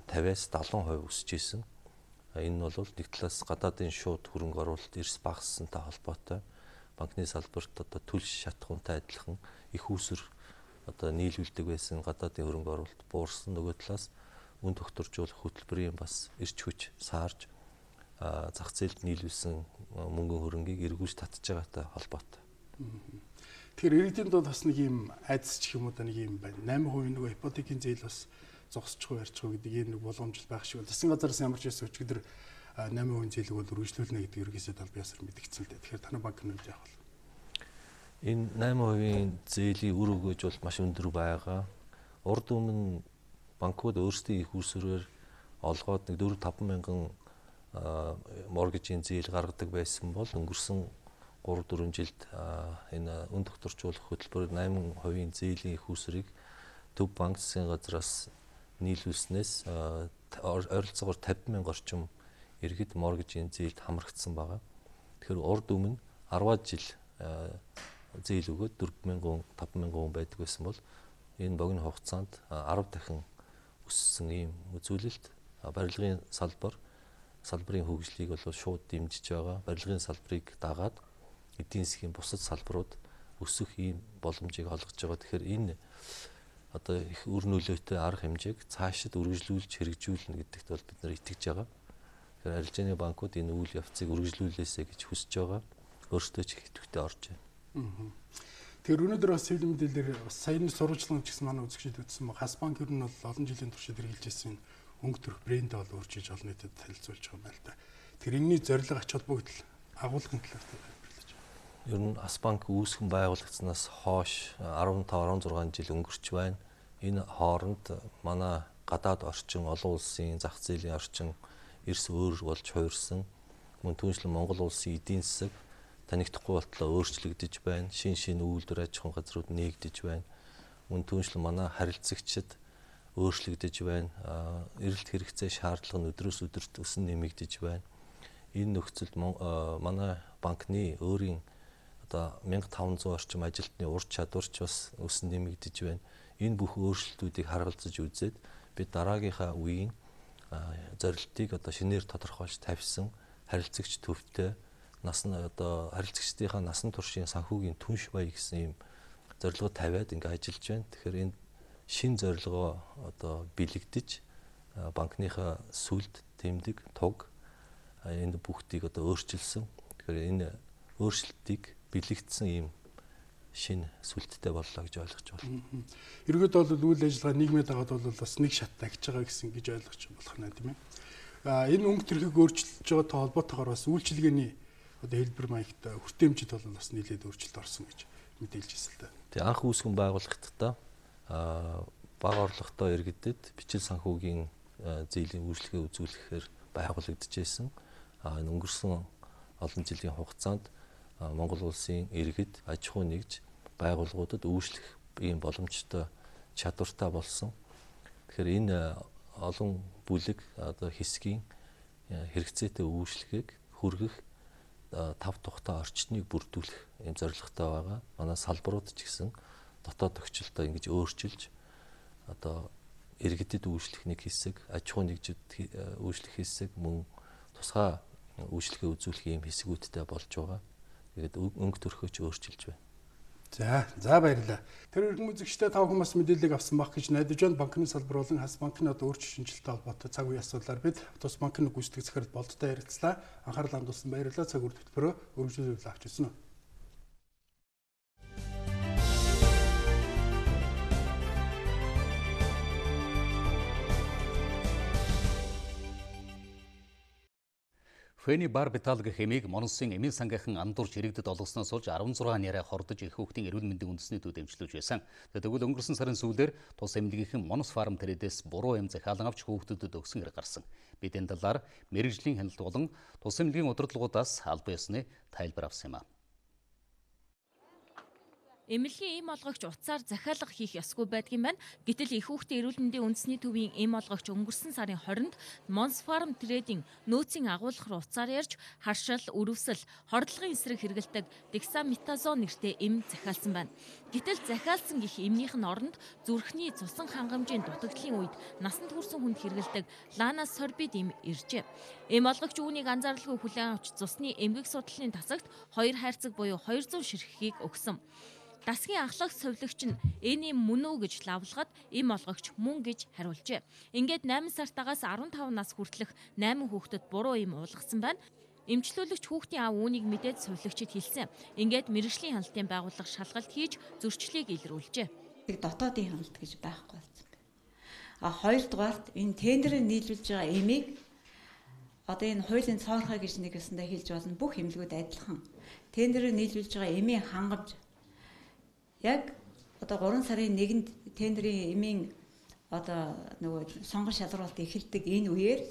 50-аас 70% өсөж исэн. Энэ нь бол нэг талаас гадаадын шууд хөрөнгө оруулалт эрс багассантай холбоотой. Банкны салбарт одоо төлш шатхуунтай адилхан их үүсвэр одоо нийлүүлдэг байсан гадаадын хөрөнгө оруулалт буурсан. Нөгөө талаас үн тогтворжуулах хөтөлбөрийн бас эрч хүч саарж зах зээлд нийлүүлсэн мөнгөн хөрөнгийг эргүүлж татж байгаатай холбоотой. Тэгэхээр иргэдийн дунд бас нэг юм айдас ч юм уу да нэг юм байна. 8% нөгөө ипотекийн зээл бас зогсчих уу ярьчих уу гэдэг ийм нэг боломжтой байх шиг бол. Засгийн газараас ямар ч байсан өчигдөр 8% зээлийг бол үргэлжлүүлнэ гэдэг ерөнхийдөө аль биесээр мэдгдсэн л дээ. Тэгэхээр танай банк нь яах вэ? Энэ 8% зээлийн үр өгөөж бол маш өндөр байгаа. Урд өмнө банкуд өөрсдийн их үүсвэрээр олгоод нэг 4-5 мянган моргижийн зээл гаргадаг байсан бол өнгөрсөн 3-4 жилд энэ үн тогтворжуулах хөтөлбөрөөр 8% зээлийн их үүсвэрийг Төв банк засгийн газраас нийлүүлснээс ойролцоогоор 50 мянга орчим иргэд моргижийн зээлд хамрагдсан байгаа. Тэгэхээр урд өмнө 10 жил зээл өгөөд 4 мянган 5 мянган хүн байдаг байсан бол энэ богино хугацаанд 10 дахин өссөн ийм үзүүлэлт барилгын салбарын хөгжлийг бол шууд дэмжиж байгаа. Барилгын салбарыг дагаад эдийн засгийн бусад салбарууд өсөх ийм боломжийг олгож байгаа. Тэгэхээр энэ одоо их үр нөлөөтэй арга хэмжээг цаашид үргэлжлүүлж хэрэгжүүлнэ гэдэгт бол бид нар итгэж байгаа. Тэгэхээр арилжааны банкуд энэ үйл явцыг үргэлжлүүлээсэй гэж хүсэж байгаа. Өөрсдөө ч их идэвхтэй орж байна. Тэгэхээр өнөөдөр бас хэвлэл мэдээлэлээр бас саяны сурвалжлан ч гэсэн манай үзэгчид үзсэн ба Хас банк ер нь бол олон жилийн туршид хэрэгжилж ирсэн өнгө төрх брэндээ бол өөрчилж олон нийтэд танилцуулж байгаа юм байна л да. Тэгэхээр энэний зорилго ач холбогдол агуулгын талаар тайлбарлаж байна. Ер нь Хас банк үүсгэн байгуулагдсанаас хойш 15 16 жил өнгөрч байна. Энэ хооронд манай гадаад орчин, олон улсын зах зээлийн орчин эрс өөр болж хувирсан. Мөн түүнчлэн Монгол улсын эдийн засаг танихдахгүй болтлоо өөрчлөгдөж байна. Шин шин үйлдвэр аж ахуйн газрууд нээгдэж байна. Мөн түүнчлэн манай харилцагчид өөрчлөгдөж байна. Эрэлт хэрэгцээ шаардлага нь өдрөөс өдөрт өсөн нэмэгдэж байна. Энэ нөхцөлд манай банкны өөрийн одоо 1500 орчим ажилтны ур чадвар ч бас өсөн нэмэгдэж байна. Энэ бүх өөрчлөлтүүдийг харгалзаж үзээд бид дараагийнхаа үеийн зорилтыг одоо шинээр тодорхойлж тавьсан харилцагч төвтэй насан одоо харилцагчдынхаа насан туршийн санхүүгийн түнш бай гэсэн ийм зорилго тавиад ингээ ажиллаж байна. Тэгэхээр энэ шин зорилгоо одоо бэлэгдэж банкныхаа сүлд тэмдэг туг энэ бүгдийг одоо өөрчилсөн. Тэгэхээр энэ өөрчлөлтийг бэлэгдсэн ийм шинэ сүлдтэй боллоо гэж ойлгож байна. Ерөнхийдөө бол үйл ажиллагаа нийгмийн дагаад бол бас нэг шат тагж байгаа гэсэн гэж ойлгож болох нь тийм ээ. Энэ өнгө төрхийг өөрчилж байгаатай холбоотойгоор бас үйлчилгээний одоо хэлбэр маягт хүртээмжид бол бас нэлээд өөрчлөлт орсон гэж мэдээлж ирсэн л да. Тэг анх үүсгэн байгуулахдаа бага орлоготой иргэдэд бичил санхүүгийн зээлийн үйлчилгээ үзүүлэхээр байгуулагдчихсэн. Энэ өнгөрсөн олон жилийн хугацаанд Монгол улсын иргэд, аж ахуй нэгж байгууллагуудад үйлчлэх ийм боломжтой чадвартай болсон. Тэгэхээр энэ олон бүлэг одоо хэсгийн хэрэгцээтэй үйлчилгээг хүргэх тав тухтай орчныг бүрдүүлэх ийм зорилготой байгаа. Манай салбарууд ч гэсэн дотоод төгчлөлтөө ингэж өөрчилж одоо иргэдэд үйлчлэх нэг хэсэг, аж ахуй нэгжид үйлчлэх хэсэг, мөн тусгай үйлчилгээ үзүүлэх ийм хэсгүүдтэй болж байгаа. Тэгээд өнгө төрхөөч өөрчилж байна. За баярлалаа. Тэр эрхэм үзэгчдээ та бүхэн бас мэдээллийг авсан байх гэж найдаж байна. Банкны салбар болон Хас банкны одоо өөрчлөлт шинжилэлтэй холбоотой цаг үеийн асуудлаар бид тус банкны гүйцэтгэх захирал Болдтой ярилцлаа. Анхаарал хандуулсан баярлалаа. Цаг үр хөтөлбөрөөр өргөжлүүлэл авч ирсэн үү. Фени барбитал гэх эмийг Монсын эмийн сангийнхан андуурч иргэдэд олгосноос болж 16 яриа хордож их хүүхдийн эрүүл мэндийн үндэсний төв дэмжлүүлж байсан. Тэгвэл өнгөрсөн сарын сүүлээр тус эмнэлгийнхэн Монос фарм тэрэдээс буруу эм захиалан авч хүүхдүүдэд өгсөн хэрэг гарсан. Бид энэ талаар мэргэжлийн хяналт болон тус эмнэлгийн удирдлагуудаас албан ёсны тайлбар авсан юм а. Эмнэлгийн эм олгогч утсаар захиалга хийх ёсгүй байдгийн байна. Гэтэл их хүүхдийн эрүүл мэндийн үндэсний төвийн эм олгогч өнгөрсөн сарын 20-нд Монс фарм трейдинг нөөцийн агуулгах руу утсаар ярьж харшил, өрөвсөл, хордлогын эсрэг хэрэглэдэг дексаметазон нэртэй эм захиалсан байна. Гэтэл захиалсан гих эмнийх нь оронд зүрхний цусан хангамжийн дутагдлын үед насанд хүрсэн хүнд хэрэглэдэг лана сорбид эм иржээ. Эм олгогч үүнийг анзааралгүй хүлээн авч цусны эмгэг судлалын тасагт 2 хайрцаг буюу 200 ширхгийг өгсөн. Дасгийн ахлах совилогч нь энэ юм мөн үү гэж лавлахад эм олгогч мөн гэж хариулжээ. Ингээд 8 сартаагаас 15 нас хүртэлх 8 хүүхдэд буруу эм уулгасан байна. Эмчлүүлэгч хүүхдийн аав үүнийг мэдээд совилогчид хэлсэн. Ингээд мэргэжлийн хяналтын байгууллага шалгалт хийж зөрчлийг илрүүлжээ. Дотоодын хяналт гэж байхгүй болсон байна. А хоёрдугаарт энэ тендерээр нийлүүлж байгаа эмийг одоо энэ хуулийн цоорхой гэж нэг ёсондоо хэлж болно. Бүх эмнэлгүүд адилхан. Тендерээр нийлүүлж байгаа эмийн хангамж яг одоо 3 сарын 1-нд тендерийн эмийн одоо нөгөө сонгон шалруулалт эхэлдэг энэ үеэр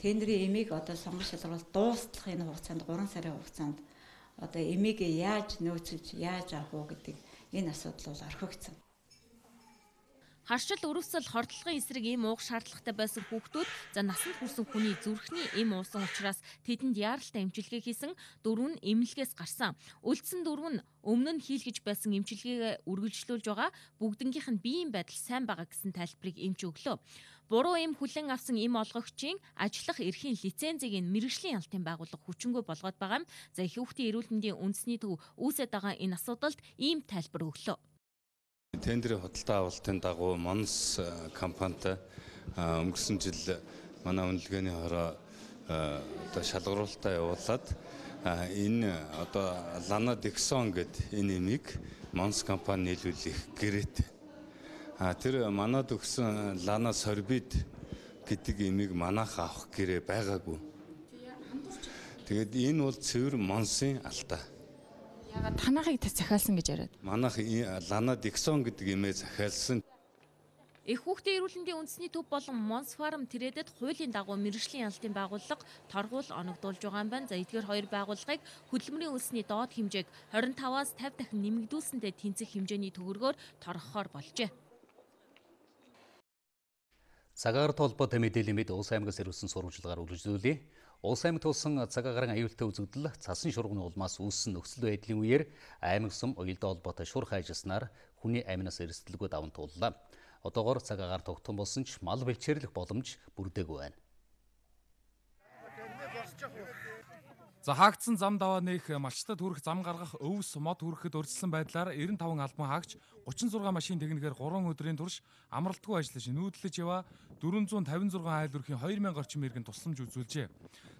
тендерийн эмийг одоо сонгон шалруулалт дуустах энэ хугацаанд 3 сарын хугацаанд одоо эмийг яаж нөөцлөж яаж авах уу гэдэг энэ асуудал бол орхигдсон. Харшил, өрөвсөл, хордлогын эсрэг эм уух шаардлагатай байсан хүүхдүүд за насанд хүрсэн хүний зүрхний эм уусан учраас тэдэнд яаралтай эмчилгээ хийсэн 4 нь эмнэлгээс гарсан. Үлдсэн 4 нь өмнө нь хийлгэж байсан эмчилгээгээ үргэлжлүүлж байгаа. Бүгднгийнх нь биеийн байдал сайн байгаа гэсэн тайлбарыг эмч өглөө. Буруу эм хүлээн авсан эм олгогчийн ажиллах эрхийн лицензийг нь мэргэжлийн хяналтын байгууллага хүчингүй болгоод байгаа юм. За их хүүхдийн эрүүл мэндийн үндэсний төв үүсээд байгаа энэ асуудалд ийм тайлбар өглөө. Тендерийн худалдаа авалтын дагуу Монс компанитай өнгөрсөн жил манай үнэлгээний хороо одоо шалгаруулалтаа явуулаад энэ одоо Лана Диксон гэдэг энэ эмийг Монс компани нийлүүлэх гэрээтэй. Тэр манад өгсөн Лана Сорбид гэдэг эмийг манайх авах гэрээ байгаагүй. Тэгээд энэ бол цэвэр Монсын алдаа. Ягаад танахыг захиалсан гэж яриад? Манайх Лана Диксон гэдэг эмээ захиалсан. Их хүүхдийн эрүүл мэндийн үндэсний төв болон Монс фарм трэдэд хуулийн дагуу мэргэжлийн хяналтын байгууллага торгуул оногдуулж байгаа юм байна. За эдгээр хоёр байгууллагыг хөдөлмөрийн үлсний доод хэмжээг 25-аас 50 дахин нэмэгдүүлсэнтэй тэнцэх хэмжээний төгрөгөөр торгохоор болжээ. Цагаар холбоотой мэдээллийн мэд Улс аймагаас ирүүлсэн сурвалжлагаар үргэлжлүүлье. Улс аймагт тулсан цаг агаарын аюултай үзэгдэл цасан шурганы улмаас үүссэн нөхцөл байдлын үеэр аймаг сум уялдаа холбоотой шурх ажилласнаар хүний аминаас эрсдэлгүй даван тууллаа. Одоогоор цаг агаар тогтхон болсон ч мал бэлчээрлэх боломж бүрдээгүй байна. За хаагдсан зам даваа нэх малчтад хүрэх зам гаргах өвс мод хүрэхэд урьдчилсан байдлаар 95 албан хаагч 36 машин техникээр 3 өдрийн турш амралтгүй ажиллаж нүүдлэж яваа 456 айл өрхийн 2000 орчим иргэн тусламж үзүүлжээ.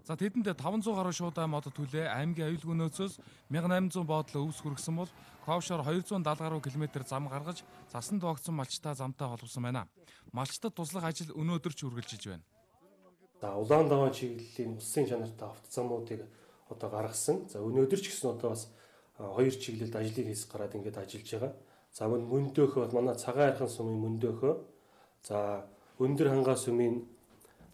За тэдэнд 500 гаруй шуудай мод түлээ аймгийн аюулгүй нөөцөөс 1800 боодлоо өвс хүргэсэн бол ковшоор 270 гаруй километр зам гаргаж засан дуагцсан малчтай замтай холбосон байна. Малчтад туслах ажил өнөөдөр ч үргэлжилж байна. За улаан даваан чиглэлийн улсын чанартай автозамуудыг одоо гаргасан. За өнөөдөр ч гэсэн одоо бас хоёр чиглэлд ажлыг хийх гараад ингээд ажиллаж байгаа. За мөн мөндөөхөө бол манай цагаан архан сумын мөндөөхөө. За өндөр хангай сумын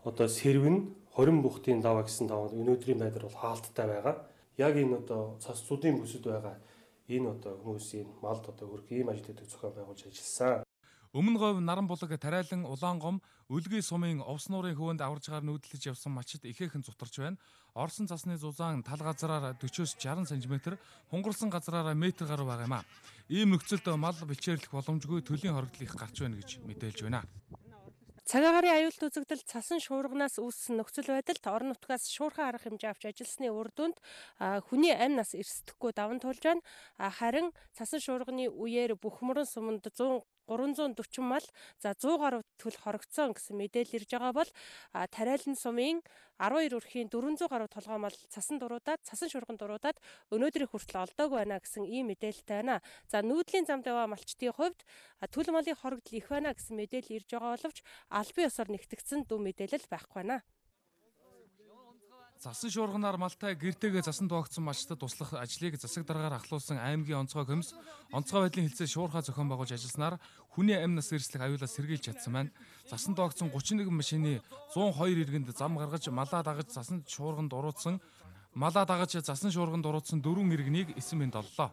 одоо сэрвэн 20 бухтын даваа гэсэн даваа өнөөдрийн байдлаар бол хаалттай байгаа. Яг энэ одоо цас зүдийн бүсэд байгаа энэ одоо хүмүүсийн малд одоо хөрөх ийм ажлуудыг зохион байгуулж ажилласан. Өмнө говь Наран булаг Тариалан Улаан гом Өлгий сумын Увс нуурын хөвөнд аварж гар нүүдлэж явсан малчид ихээхэн зутарч байна. Орсон цасны зузаан тал газраар 40-оос 60 см, хунгарлсан газраараа метр гаруй байгаа юм а. Ийм нөхцөлд мал бэлчээрлэх боломжгүй төлийн хоригдол их гарч байна гэж мэдээлж байна. Цаг агаарын аюулт үзэгдэл цасан шуурганаас үүссэн нөхцөл байдалд орон нутгаас шуурхай арга хэмжээ авч ажилласны үр дүнд хүний амь нас эрсдэхгүй даван туулж байна. Харин цасан шуурганы үеэр бүх мөрөн суманд 340 мал за 100 гаруй төл хорогдсон гэсэн мэдээлэл ирж байгаа бол Тариалан сумын 12 өрхийн 400 гаруй толгой мал цасан дуруудаад цасан шуурган дуруудаад өнөөдрийн хүртэл олдоогүй байна гэсэн ийм мэдээлэлтэй байна. За нүүдлийн замд яваа малчдын хувьд төл малын хорогдол их байна гэсэн мэдээлэл ирж байгаа боловч албан ёсоор нэгтгэгдсэн дүн мэдээлэл байхгүй байна. Засан шуурганаар малтай гэртэйгээ засан дуагцсан малчдад туслах ажлыг засаг даргаар ахлуулсан аймгийн онцгой комисс онцгой байдлын хэлцээ шуурхай зохион байгуулж ажилласнаар хүний амь нас эрсдлэх аюулаас сэргийлж чадсан байна. Засан дуагцсан 31 машины 102 иргэнд зам гаргаж малаа дагаж засан шуурганд уруулсан 4 иргэнийг эсэн мэнд оллоо.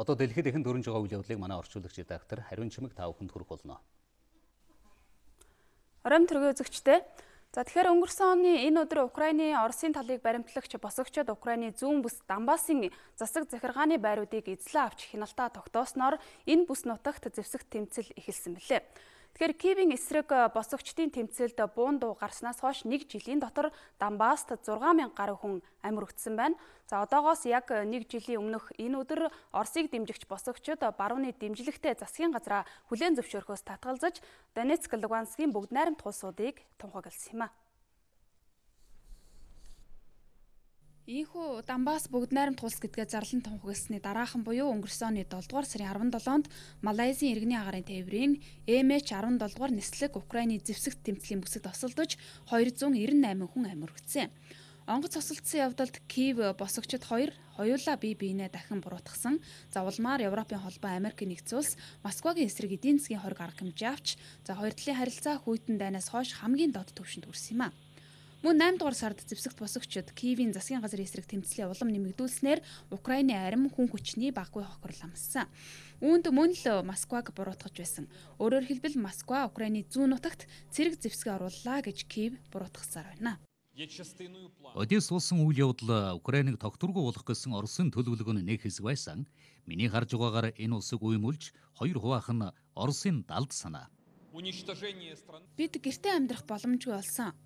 Одоо дэлхийд ихэн дөрөнж байгаа үйл явдлыг манай орчуулагч редактор Хариун Чимэг та бүхэнд хүргэх болно. Оройн төргийн үзэгчдээ. За тэгэхээр өнгөрсөн оны энэ өдөр Украины Оросын талыг баримтлагч босгочид Украины зүүн бүс Донбассын засаг захиргааны байруудыг эзлэн авч хяналтаа тогтоосноор энэ бүс нутагт зэвсэг тэмцэл эхэлсэн мөлий. Тэгэхээр Киевийн эсрэг босгочдын тэмцэлд буун дуу гарснаас хойш нэг жилийн дотор Донбасст 6000 гаруй хүн амир өгдсөн байна. За одоогоос яг нэг жилийн өмнөх энэ өдөр Оросыг дэмжигч босгочид барууны дэмжлэгтэй засгийн газраа хүлээн зөвшөөрөхөөс татгалзаж Донецк, Луганскийн бүгд найрамдах улсуудыг тунхагласан юм а. Ийхүү Донбасс бүгд найрамдах улс гэдгээ зарлан тунхагласны дараахан буюу өнгөрсөн оны 7 дугаар сарын 17-нд Малайзийн иргэний агаарын тээврийн MH17 дугаар нислэг Украины зэвсэгт тэмцлийн бүсэд осолдож 298 хүн амир өгсөн. Онгоц осолдсон явдалд Киев босгочид хоёулаа бие биенээ дахин буруутгасан. За улмаар Европын холбоо, Америкийн нэгдсэн улс Москвагийн эсрэг эдийн засгийн хориг арга хэмжээ авч за хоёр талын харилцаа хүйтэн дайнаас хойш хамгийн доод түвшинд хүрсэн юм а. Мөн 8 дугаар сард зэвсэгт босгочид Киевийн засгийн газрын эсрэг тэмцлээ улам нэмэгдүүлснээр Украины арим хүн хүчний баггүй хохирол амссан. Үүнд мөн л Москваг буруутгаж байсан. Өөрөөр хэлбэл Москва Украины зүүн нутагт цэрэг зэвсгээ орууллаа гэж Киев буруутгасаар байна. Одесс болсон үйл явдал Украиныг тогтворгүй болгох гэсэн Оросын төлөвлөгөөний нэг хэсэг байсан. Миний харж байгаагаар энэ улсыг уймуулж хоёр хуваах нь Оросын далд санаа. Бид гэртээ амьдрах боломжгүй болсон.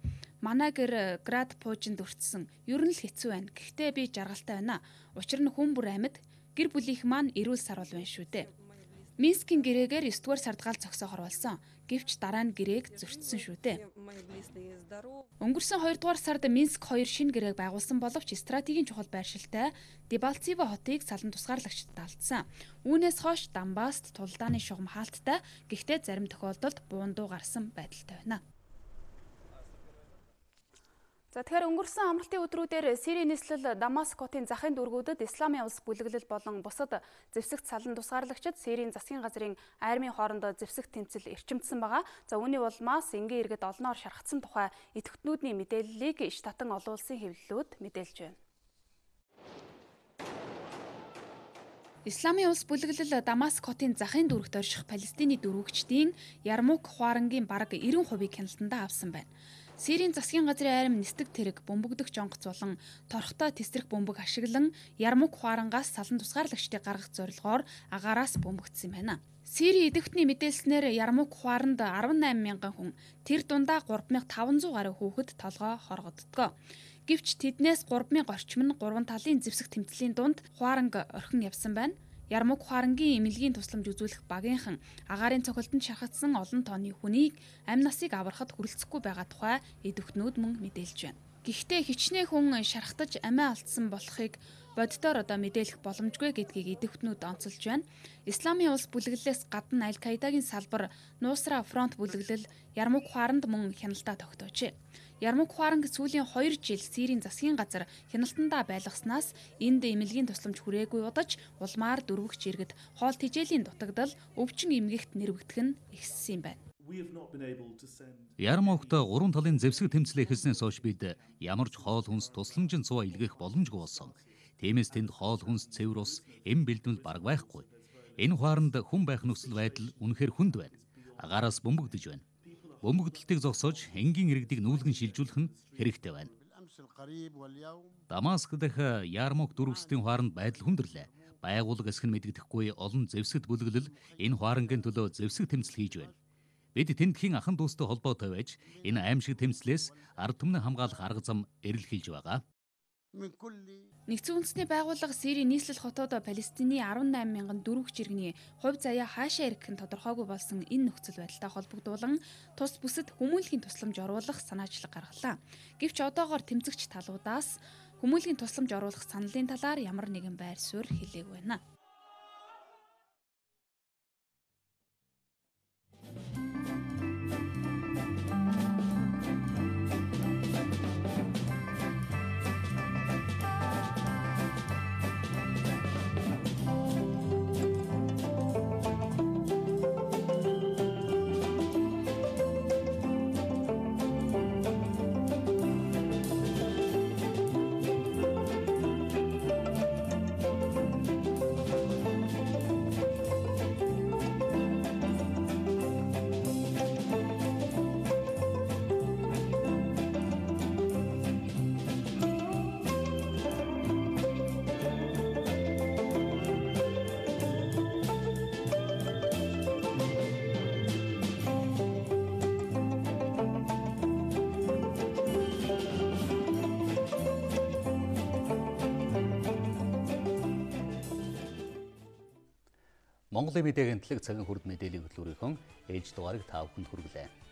Манай гэр град пуужинд өртсөн. Ер нь л хэцүү байна. Гэхдээ би жаргалтай байна. Учир нь хүн бүр амьд, гэр бүлийнх маань эрүүл саруул байна шүү дээ. Минскийн гэрээгээр 9 дугаар сард гал зогсоохор болсон. Гэвч дараа нь гэрээг зөрчсөн шүү дээ. Өнгөрсөн 2 дугаар сард Минск 2 шинэ гэрээг байгуулсан боловч стратегийн чухал байршилтай Дебалцево хотыг салан тусгаарлагчдад алдсан. Үүнээс хойш Донбасст тулдааны шугам хаалттай, гэхдээ зарим тохиолдолд буун дуу гарсан байдалтай байна. За тэгэхээр өнгөрсөн амралтын өдрүүдээр Сирийн нийслэл Дамаск хотын захын дүүргүүдэд Исламын улс бүлэглэл болон бусад зэвсэгт салан тусгаарлагчид Сирийн засгийн газрын армийн хоорондоо зэвсэгт тэмцэл эрчимдсэн байгаа. За үүний улмаас энгийн иргэд олноор шархацсан тухай идэвхтнүүдний мэдээллийг штатын олон улсын хэвлэлүүд мэдээлж байна. Исламын улс бүлэглэл Дамаск хотын захын дүүрэгт орших Палестины дөрвөгчдийн Ярмук хуарангийн бараг 90%-ийг хяналтандаа авсан байна. Сирийн засгийн газрын арим нисдэг тэрэг, бөмбөгдөгч онгоц болон торхтой тесрэх бөмбөг ашиглан Ярмук хуарангаас салан тусгаарлагчдыг гаргах зорилгоор агаараас бөмбөгдсөн байна. Сирийн идэвхтний мэдээлснээр Ярмук хуаранд 18 мянган хүн, тэр дундаа 3500 гаруй хүүхэд толгой хоргоддгоо. Гэвч тэднээс 3000 орчим нь гурван талын зэвсэг тэмцлийн дунд хуаранг орхин явсан байна. Ярмук хуарангийн эмнэлгийн тусламж үзүүлэх багийнхан агаарын цохилтонд шархагдсан олон тооны хүнийг амь насыг аврахад хүрэлцэхгүй байгаа тухай идэвхтнүүд мөн мэдээлж байна. Гэхдээ хичнээн хүн шархтаж амиа алдсан болохыг боддоор одоо мэдээлэх боломжгүй гэдгийг идэвхтнүүд онцолж байна. Исламын улс бүлэглэлээс гадна Аль-Каидагийн салбар Нусра фронт бүлэглэл Ярмук хуаранд мөн хяналтаа тогтоожээ. Ярмук хуаранг сүүлийн 2 жил Сирийн засгийн газар хяналтандаа байлгаснаас энд эмнэлгийн тусламж хүрээгүй удаж улмаар дөрвөгч иргэд хоол тэжээлийн дутагдал өвчин эмгэгт нэрвэгдэх нь ихссэн юм байна. Ярмукт 3 талын зэвсэг тэмцэл эхэлснээс хойш бид ямар ч хоол хүнс тусламжийн цуваа илгээх боломжгүй болсон. Тиймээс тэнд хоол хүнс, цэвэр ус, эм бэлтгэл бараг байхгүй. Энэ хуаранд хүн байх нөхцөл байдал үнэхээр хүнд байна. Агаараас бөмбөгдөж байна. Бөмбөгдөлтийг зогсоож энгийн иргэдийг нүүлгэн шилжүүлэх нь хэрэгтэй байна. Дамаск дахь Ярмук дөрвөстийн хуаранд байдал хүндрэлээ. Байгууллага эсэх нь мэдэгдэхгүй олон зэвсэгт бүлэглэл энэ хуарангийн төлөө зэвсэг тэмцэл хийж байна. Бид тэндхийн ахан дүүстэй холбоотой байж энэ аимшиг тэмцлээс ард түмний хамгаалах арга зам эрэлхийлж байгаа. Нэгдсэн үндэсний байгууллага Сирийн нийслэл хотод Палестины 18 мянган дөрвөгч иргэний хувь заяа хаашаа ирэх нь тодорхойгүй болсон энэ нөхцөл байдалтай холбогдуулан тус бүсэд хүмүүнлэгийн тусламж оруулах санаачлаг гаргалаа. Гэвч одоогоор тэмцэгч талуудаас хүмүүнлэгийн тусламж оруулах саналын талаар ямар нэгэн байр суурь хэлээгүй байна. Монголын мэдээ агентлаг цагийн хүрд мэдээллийн хөтөлбөрийнхөө ээлж дугаарыг та бүхэнд хүргэлээ.